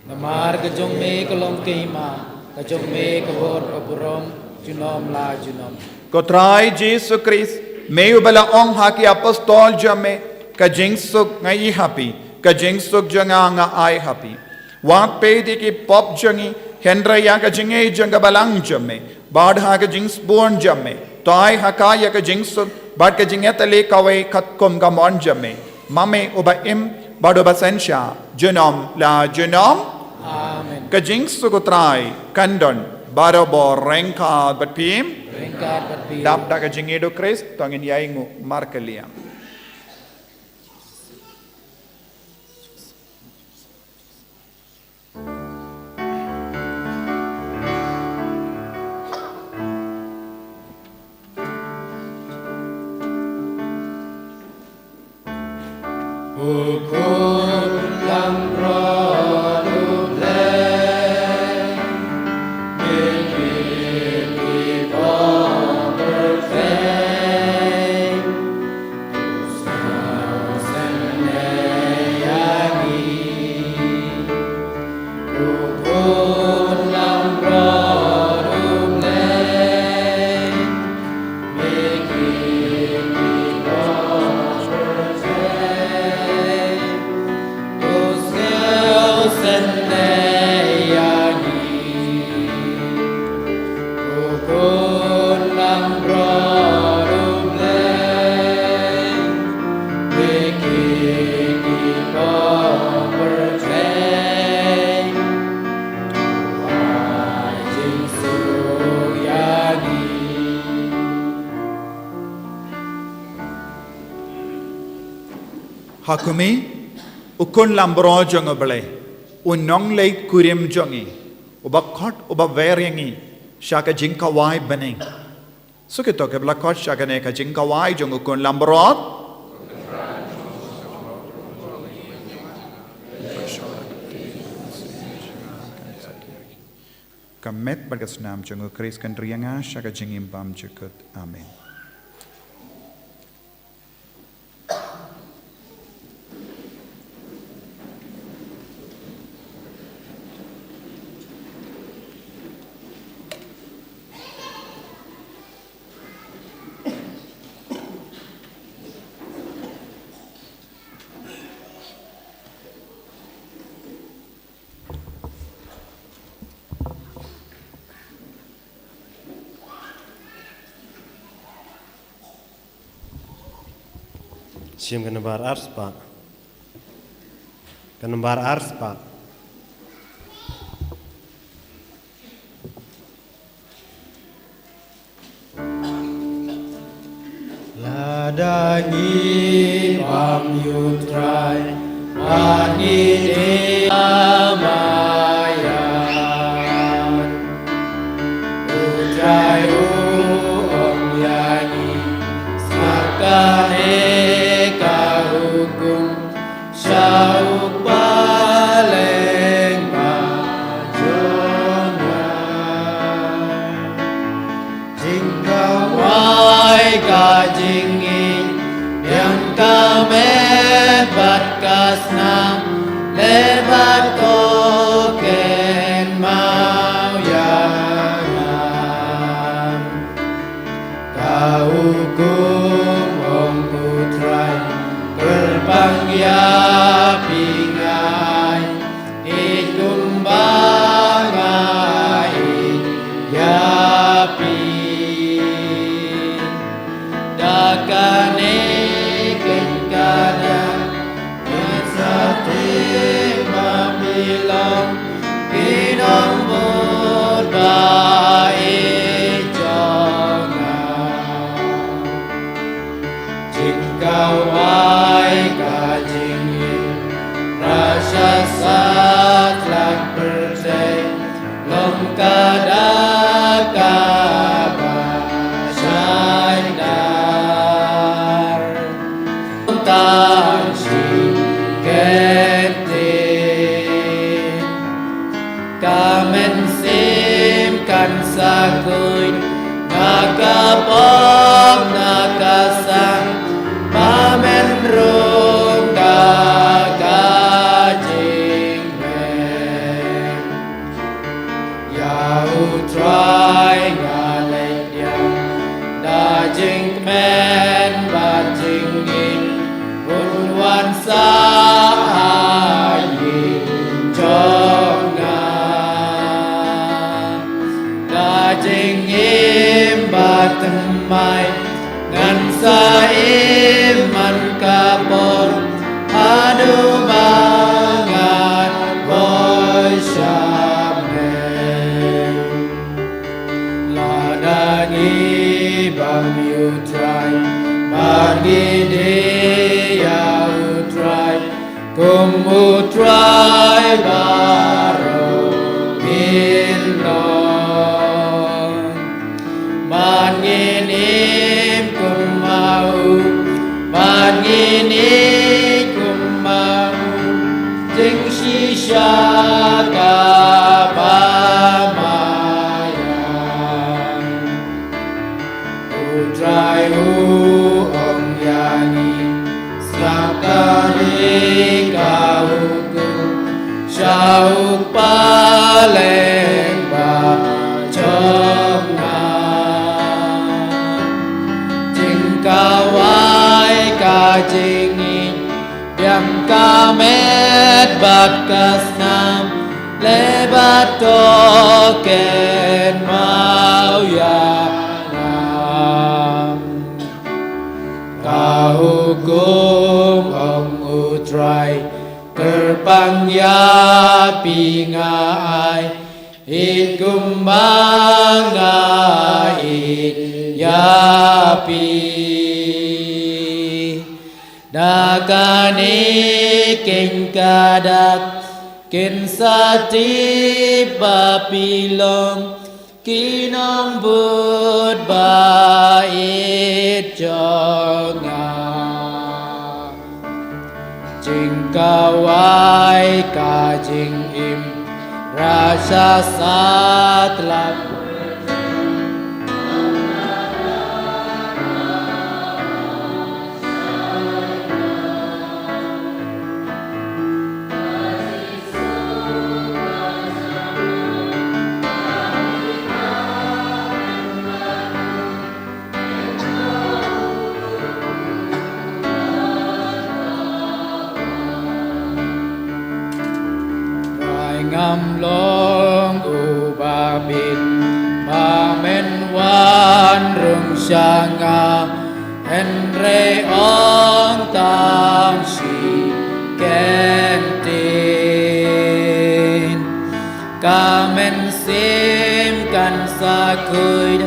Namar ka jong me ka long ka hima, ka jong me ka bor ka burom, junom la junom. Ko Trai Jisu Khrist, me uba la ong ha ki apostol jong me, ka jingsuk nga ai ha phi, ka jingsuk jong nga nga ai ha phi. Wat peit ïa ki pop jong ngi, hynrei ïa ka jingïeit jong ka Balang jong me, bad ha ka jingsbun jong me, to ai ha ka ïa ka jingsuk bad ka jingïatylli kawei katkum ka mon jong me. Ma me uba im bad uba synshar junom la junom. Amen. Ka jingsuk u Trai kan don barabor ryngkat bad phi. Ryngkat bad phi. Dap da ka jingïeit u Khrist, to ngin ïainguh markylliang. Ha kumne, u khun langbrot jong U Blei, u nongleit kurim jong ngi, uba khot, uba wer ïa ngi sha ka jingkhawai bneng. Shu kito kiba la khot sha kane ka jingkhawai jong u khun langbrot. Ka met bad ka snam jong U Khrist kan ri ïa nga sha ka jingim bymjukut. Amen. Shim ka nambar arspah. Ka nambar arspah. Lada ngi bam ïa U Trai, bad ngi dei maya. U Trai u ong ïa ngi, sngap kane ka hukum, sha u paidbah jong nga. Jingkhawai ka jingïeit, ïa ka met bad ka snam, leh bad ko kynmaw ïa nga. Ka hukum ong U Trai, kyrpang ïa phi nga ai, ïeit kumba nga ïeit ïa phi. Da kane keiñ ka dei ka jingsngewthuh ba phi long ki nongbud ba ïeit jong nga. Jingkhawai ka jingim, rasha satlak pyrthei, long ka da kaba shaidar. Tang shi kyntien, ka mynsiem kan sa khuid na ka pop na ka sang, ba men rung da ka jingmut. Ïa U Trai nga leit ïa, da jingkmen bad jingim, un wan sah ha ïing jong nga. Da jingim ba thymmai, ngan sa im man ka por, haduh ba ngan poi sha mei. Lada ngi bam ïa U Trai, bad ngi dei ïa U Trai, kum U Trai baroh ngin long. Bad ngin im kum ma u, bad ngin ïeit kum ma u, jingshisha kaba maya. U Trai u ong ïa ngi, sngap kane ka hukum, sha u paidbah jong nga. Jingkhawai ka jingïeit, biang ka met bad ka snam, leh bad to kynmaw ïa nga. Ka hukum ong U Trai, kyrpang ïa phi nga ai, ïeit kumba nga ïeit ïa phi. Da kane keiñ ka dak kin sa tip ba phi long ki nongbud ba ïeit jong nga. Jingkawai ka jingim, rasha satlak. Rai ngam long u ba bit, ba men wan rung sha nga, hynrei ong tang shi kyntien. Ka mynsiem kan sa khuid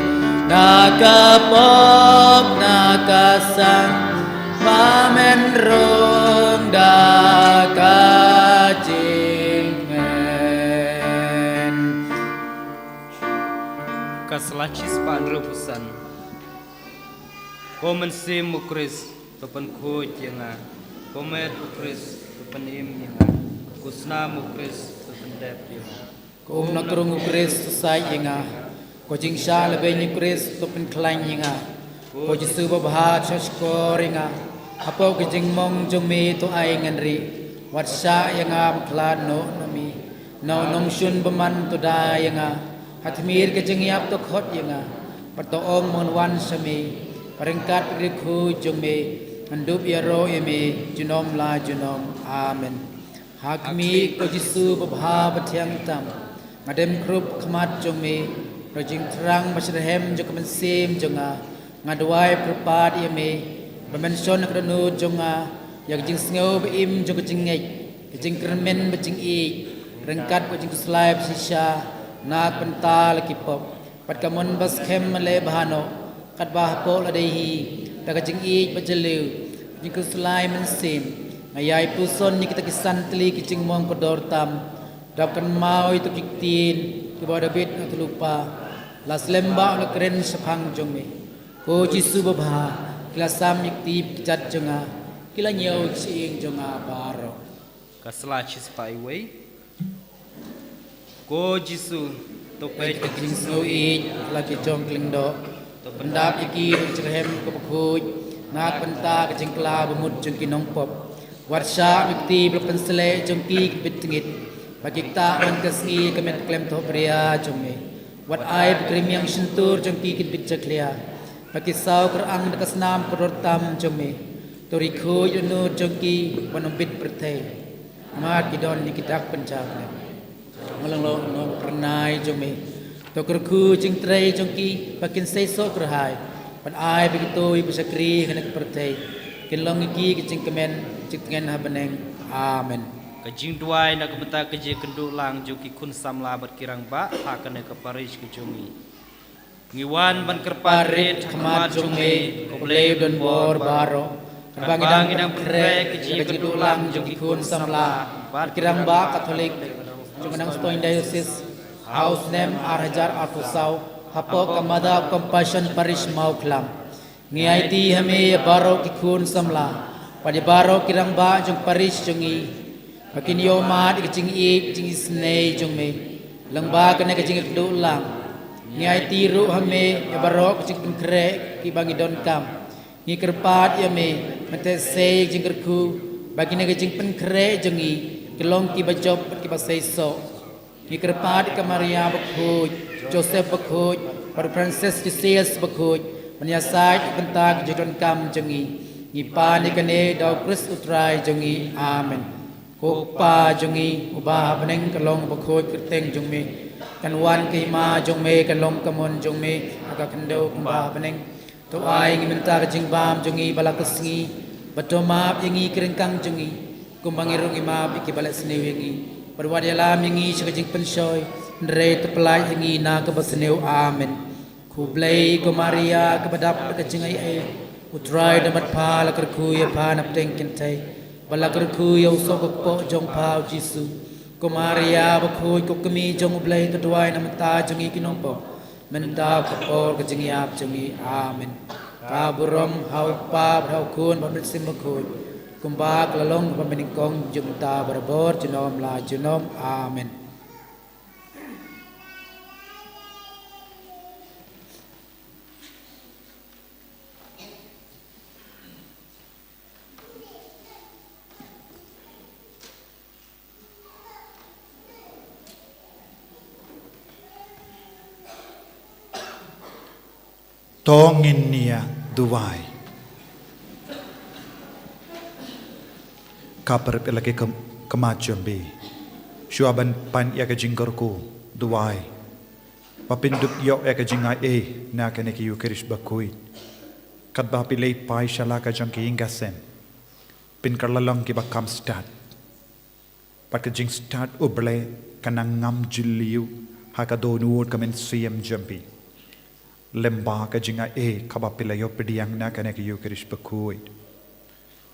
na ka pop na ka sang, ba men rung da ka jingngeit. Ka sla chispah hynriewphew san. Ko Mynsiem u Khrist, to pynkhuid ïa nga. Ko met u Khrist, to pynim ïa nga. Ko snam u Khrist, to pyndep ïa nga. Ko um na krung u Khrist, to said ïa nga. Ko jingshah lehbeiñ u Khrist, to pynkhlaiñ ïa nga. Ko Jisu babha, to shahshkor ïa nga. Hapoh ka jingmong jong me, to ai ngan rieh. Wat shah ïa nga ban khlad noh na me. Na u nongshun bymman, to da ïa nga. Ha khmih ka jingïap, to khot ïa nga. Bad to ong ba ngan wan sha me. Bad ryngkat bad ki riewkhuid jong me, ngan dup ïaroh ïa me junom la junom. Amen. Ha khmih, ko Jisu babha bathiang tam, nga dem khrup ha khmat jong me. Da ka jingthrang basyrhem jong ka mynsiem jong nga, nga duwai kyrpad ïa me ba men shon ha ka dohnud jong nga ïa ka jingsngew ba im jong ka jingngeit, ka jingkyrmen bad jingïeit, ryngkat bad ka jingkhuslai bashisha na ka bynta la ki pop. Bad ka mon baskhem ban leh bha noh katba hapoh lade hi, da ka jingïeit bad jylliew, ka jingkhuslai mynsiem, nga ïai puson ïa kita ki san tylli ki jingmong kordor tam, da ban kynmaw ïa kito ki ktien kiba u Dabid u nongïathuhlypa: La slem bah u la kren shaphang jong me. Ko Jisu babha, ki la sam ïa ka kti bad ka kjat jong nga, ki la ñiew ïa ka shyieng jong nga baroh. Ka sla chispah wei. Ko Jisu, to peit ïa ki jingsngewieit la ki jong ki lyngdoh, to pyndap ïa ki da ka jingrhem kaba khuid na ka bynta ka jingkylla bamut jong ki nongpop. Wat shah ïa ka kti ba la pynsleh jong ki kin bit tngit, ba ki ktah man ka sngi ïa ka met khlem thohbria jong me. Wat ai ba ka rmiang shyntur jong ki kin bit jakhlia, ba ki saw kyr-ang da ka snam kordor tam jong me. To ri khuid ïa u nud jong ki ban ym bit pyrthei, namar ki don ïa ki dak pynjah lem. Nga long, long u nongpyrnai jong me. To kyrkhu jingtrei jong ki ba kin seisoh kyrhai, ban ai ba kito kiba shakri ha kane ka pyrthei kin long ïa ki ka jingkmen jingtngen ha bneng. Amen. Ka jingduwai na ka bynta ka jingïakynduh lang jong ki khun samla bad ki rangbah ha kane ka parish ka jong ngi. Ngi wan ban kyrpad rit ha khmat jong me, ko Blei u donbor baroh, katba ngi dang khreh ka jingïakynduh lang jong ki khun samla bad ki rangbah Katholik jong ka Nongstoiñ Diocese ha u snem ar hajar arphew saw, hapoh ka Mother of Compassion Parish Mawkhlam. Ngi aiti ha me ïa baroh ki khun samla bad ïa baroh ki rangbah jong parish jong ngi, ba kin ïohmad ïa ka jingïeit jingisynei jong me lyngba kane ka jingïakynduh lang. Ngi aiti ruh ha me ïa baroh ki jingpynkhreh kiba ngi donkam. Ngi kyrpad ïa me ban theh sei ïa ka jingkyrkhu ba kine ki jingpynkhreh jong ngi kin long kiba jop bad kiba seisoh. Ngi kyrpad ïa ka Maria Bakhuid, Joseph Bakhuid bad u Francis Xavier Bakhuid ban ïasaid na ka bynta ka jingdonkam jong ngi. Ngi pan ïa kane da u Khrist u Trai jong ngi. Amen. Ko Kpa jong ngi uba ha bneng, kan long bakhuid ka kyrteng jong me. Kan wan ka hima jong me, kan long ka mon jong me ha ka khyndew kumba ha bneng. To ai ïa ngi mynta ka jingbam jong ngi ba la ka sngi, bad to map ïa ngi ki ryngkang jong ngi, kumba ngi ruh ngi map ïa kiba leh sniew ïa ngi. Bad wat ïalam ïa ngi sha ka jingpynshoi, hynrei to pyllait ïa ngi na kaba sniew. Amen. Khublei ko Maria kaba dap da ka jingaiei, U Trai u don bad pha, la kyrkhu ïa pha na pdeng kynthei, bad la kyrkhu ïa u soh ka kpoh jong pha, u Jisu. Ko Maria bakhuid, ko kmie jong U Blei, to duwai na ka bynta jong ngi ki nongpop, mynta bad ka por ka jingïap jong ngi. Amen. Ka burom ha U Kpa bad ha U Khun bad ha U Mynsiem Bakhuid, kumba ka la long ha banyngkong, junom, mynta, barabor, junom la junom. Amen. To ngin ïa duwai. Ka pyrshah la ki kam-, khmat jong phi. Shuwa ban pan ïa ka jingkyrkhu, duwai ba phin dup ïoh ïa ka jingai ei na kane ka Ïukharist bakhuid. Katba phi leit phai sha la ka jong ka ïing ka sem, phin kylla long kiba kham stad. Bad ka jingstad U Blei kan nang ngam jylliew ha ka dohnud ka mynsiem jong phi, lyngba ka jingai ei kaba phi la ïoh pdiang na kane ka Ïukharist bakhuid.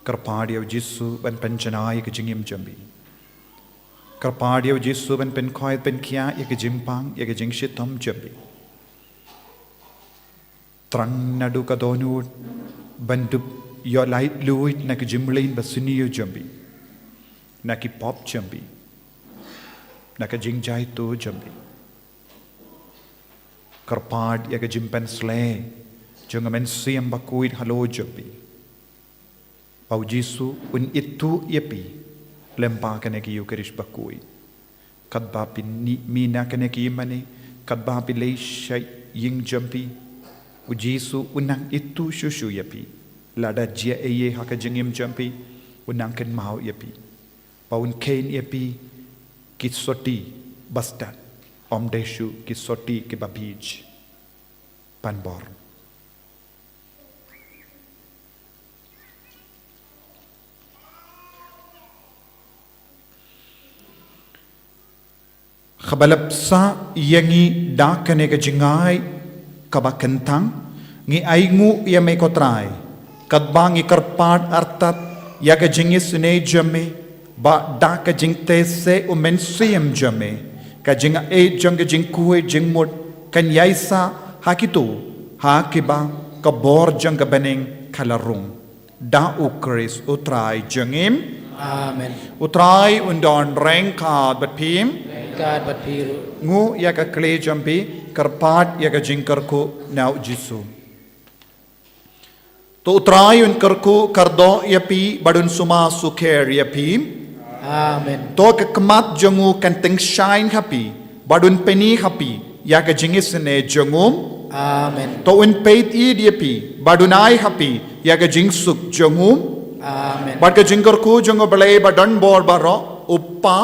Kyrpad ïa U Jisu ban pynjanai ïa ka jingim jong phi. Kyrpad ïa U Jisu ban pynkhoi pynkhia ïa ka jingpang, ïa ka jingshitom jong phi. Thrang naduh ka dohnud ban dup ïoh laitluid na ka jingmlien basniew jong phi, na ki pop jong phi, na ka jingjaituh jong phi. Kyrpad ïa ka jingpynshlei jong ka mynsiem bakhuid halor jong phi. Ba U Jisu un ithuh ïa phi lyngba kane ka Ïukharist bakhuid. Katba phi mih na kane ka ïing mane, katba phi leit sha ïing jong phi, U Jisu un nang ithuh shuh shuh ïa phi. Lada jia ei ei ha ka jingim jong phi, un nang kynmaw ïa phi. Ba un kheiñ ïa phi ki sotti bastad, ym dei shuh ki sotti kiba bieit. Pan bor. Kaba la bsa ïa ngi da kane ka jingai kaba kyntang, ngi ainguh ïa me ko Trai, katba ngi kyrpad artat ïa ka jingisynei jong me, ba da ka jingtei seh u Mynsiem jong me, ka jingai jong ka jingkhuid jingmut kan ïaisah ha kito ha kiba ka bor jong ka bneng ka la rung. Da U Khrist U Trai jong ngi. Amen. U Trai un don ryngkat bad phi. Ryngkat bad phi ruh. Nguh ïa ka khlieh jong phi, kyrpad ïa ka jingkyrkhu na U Jisu. To U Trai un kyrkhu kyrdoh ïa phi bad un sumar sukher ïa phi. Amen. To ka khmat jong u kan tyngshaiñ ha phi bad un pyni ha phi ïa ka jingisynei jong u. Amen. To un peit ïa phi bad un ai ha phi ïa ka jingsuk jong u. Amen. Bad ka jingkyrkhu jong U Blei ba don bor baroh, U Kpa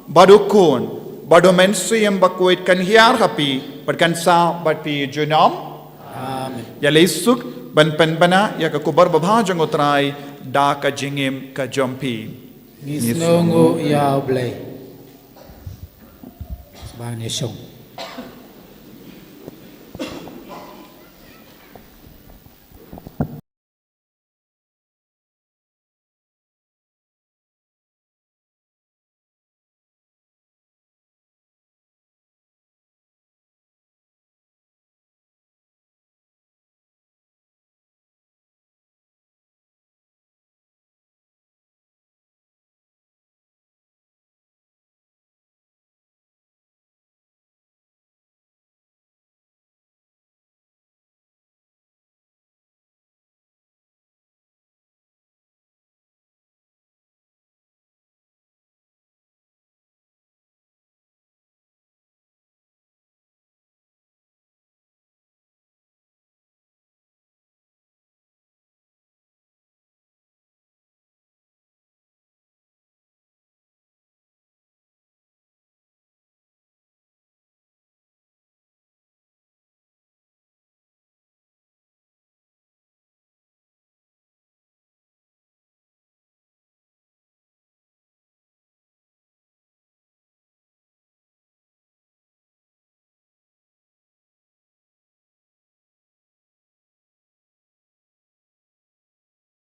bad U Khun bad U Mynsiem Bakhuid kan hiar ha phi bad kan sah bad phi junom. Amen. Ïa lei suk ban pynbna ïa ka khubor babha jong U Trai da ka jingim ka jong phi. Ngi sngewnguh ïa U Blei. Sbang ne shong.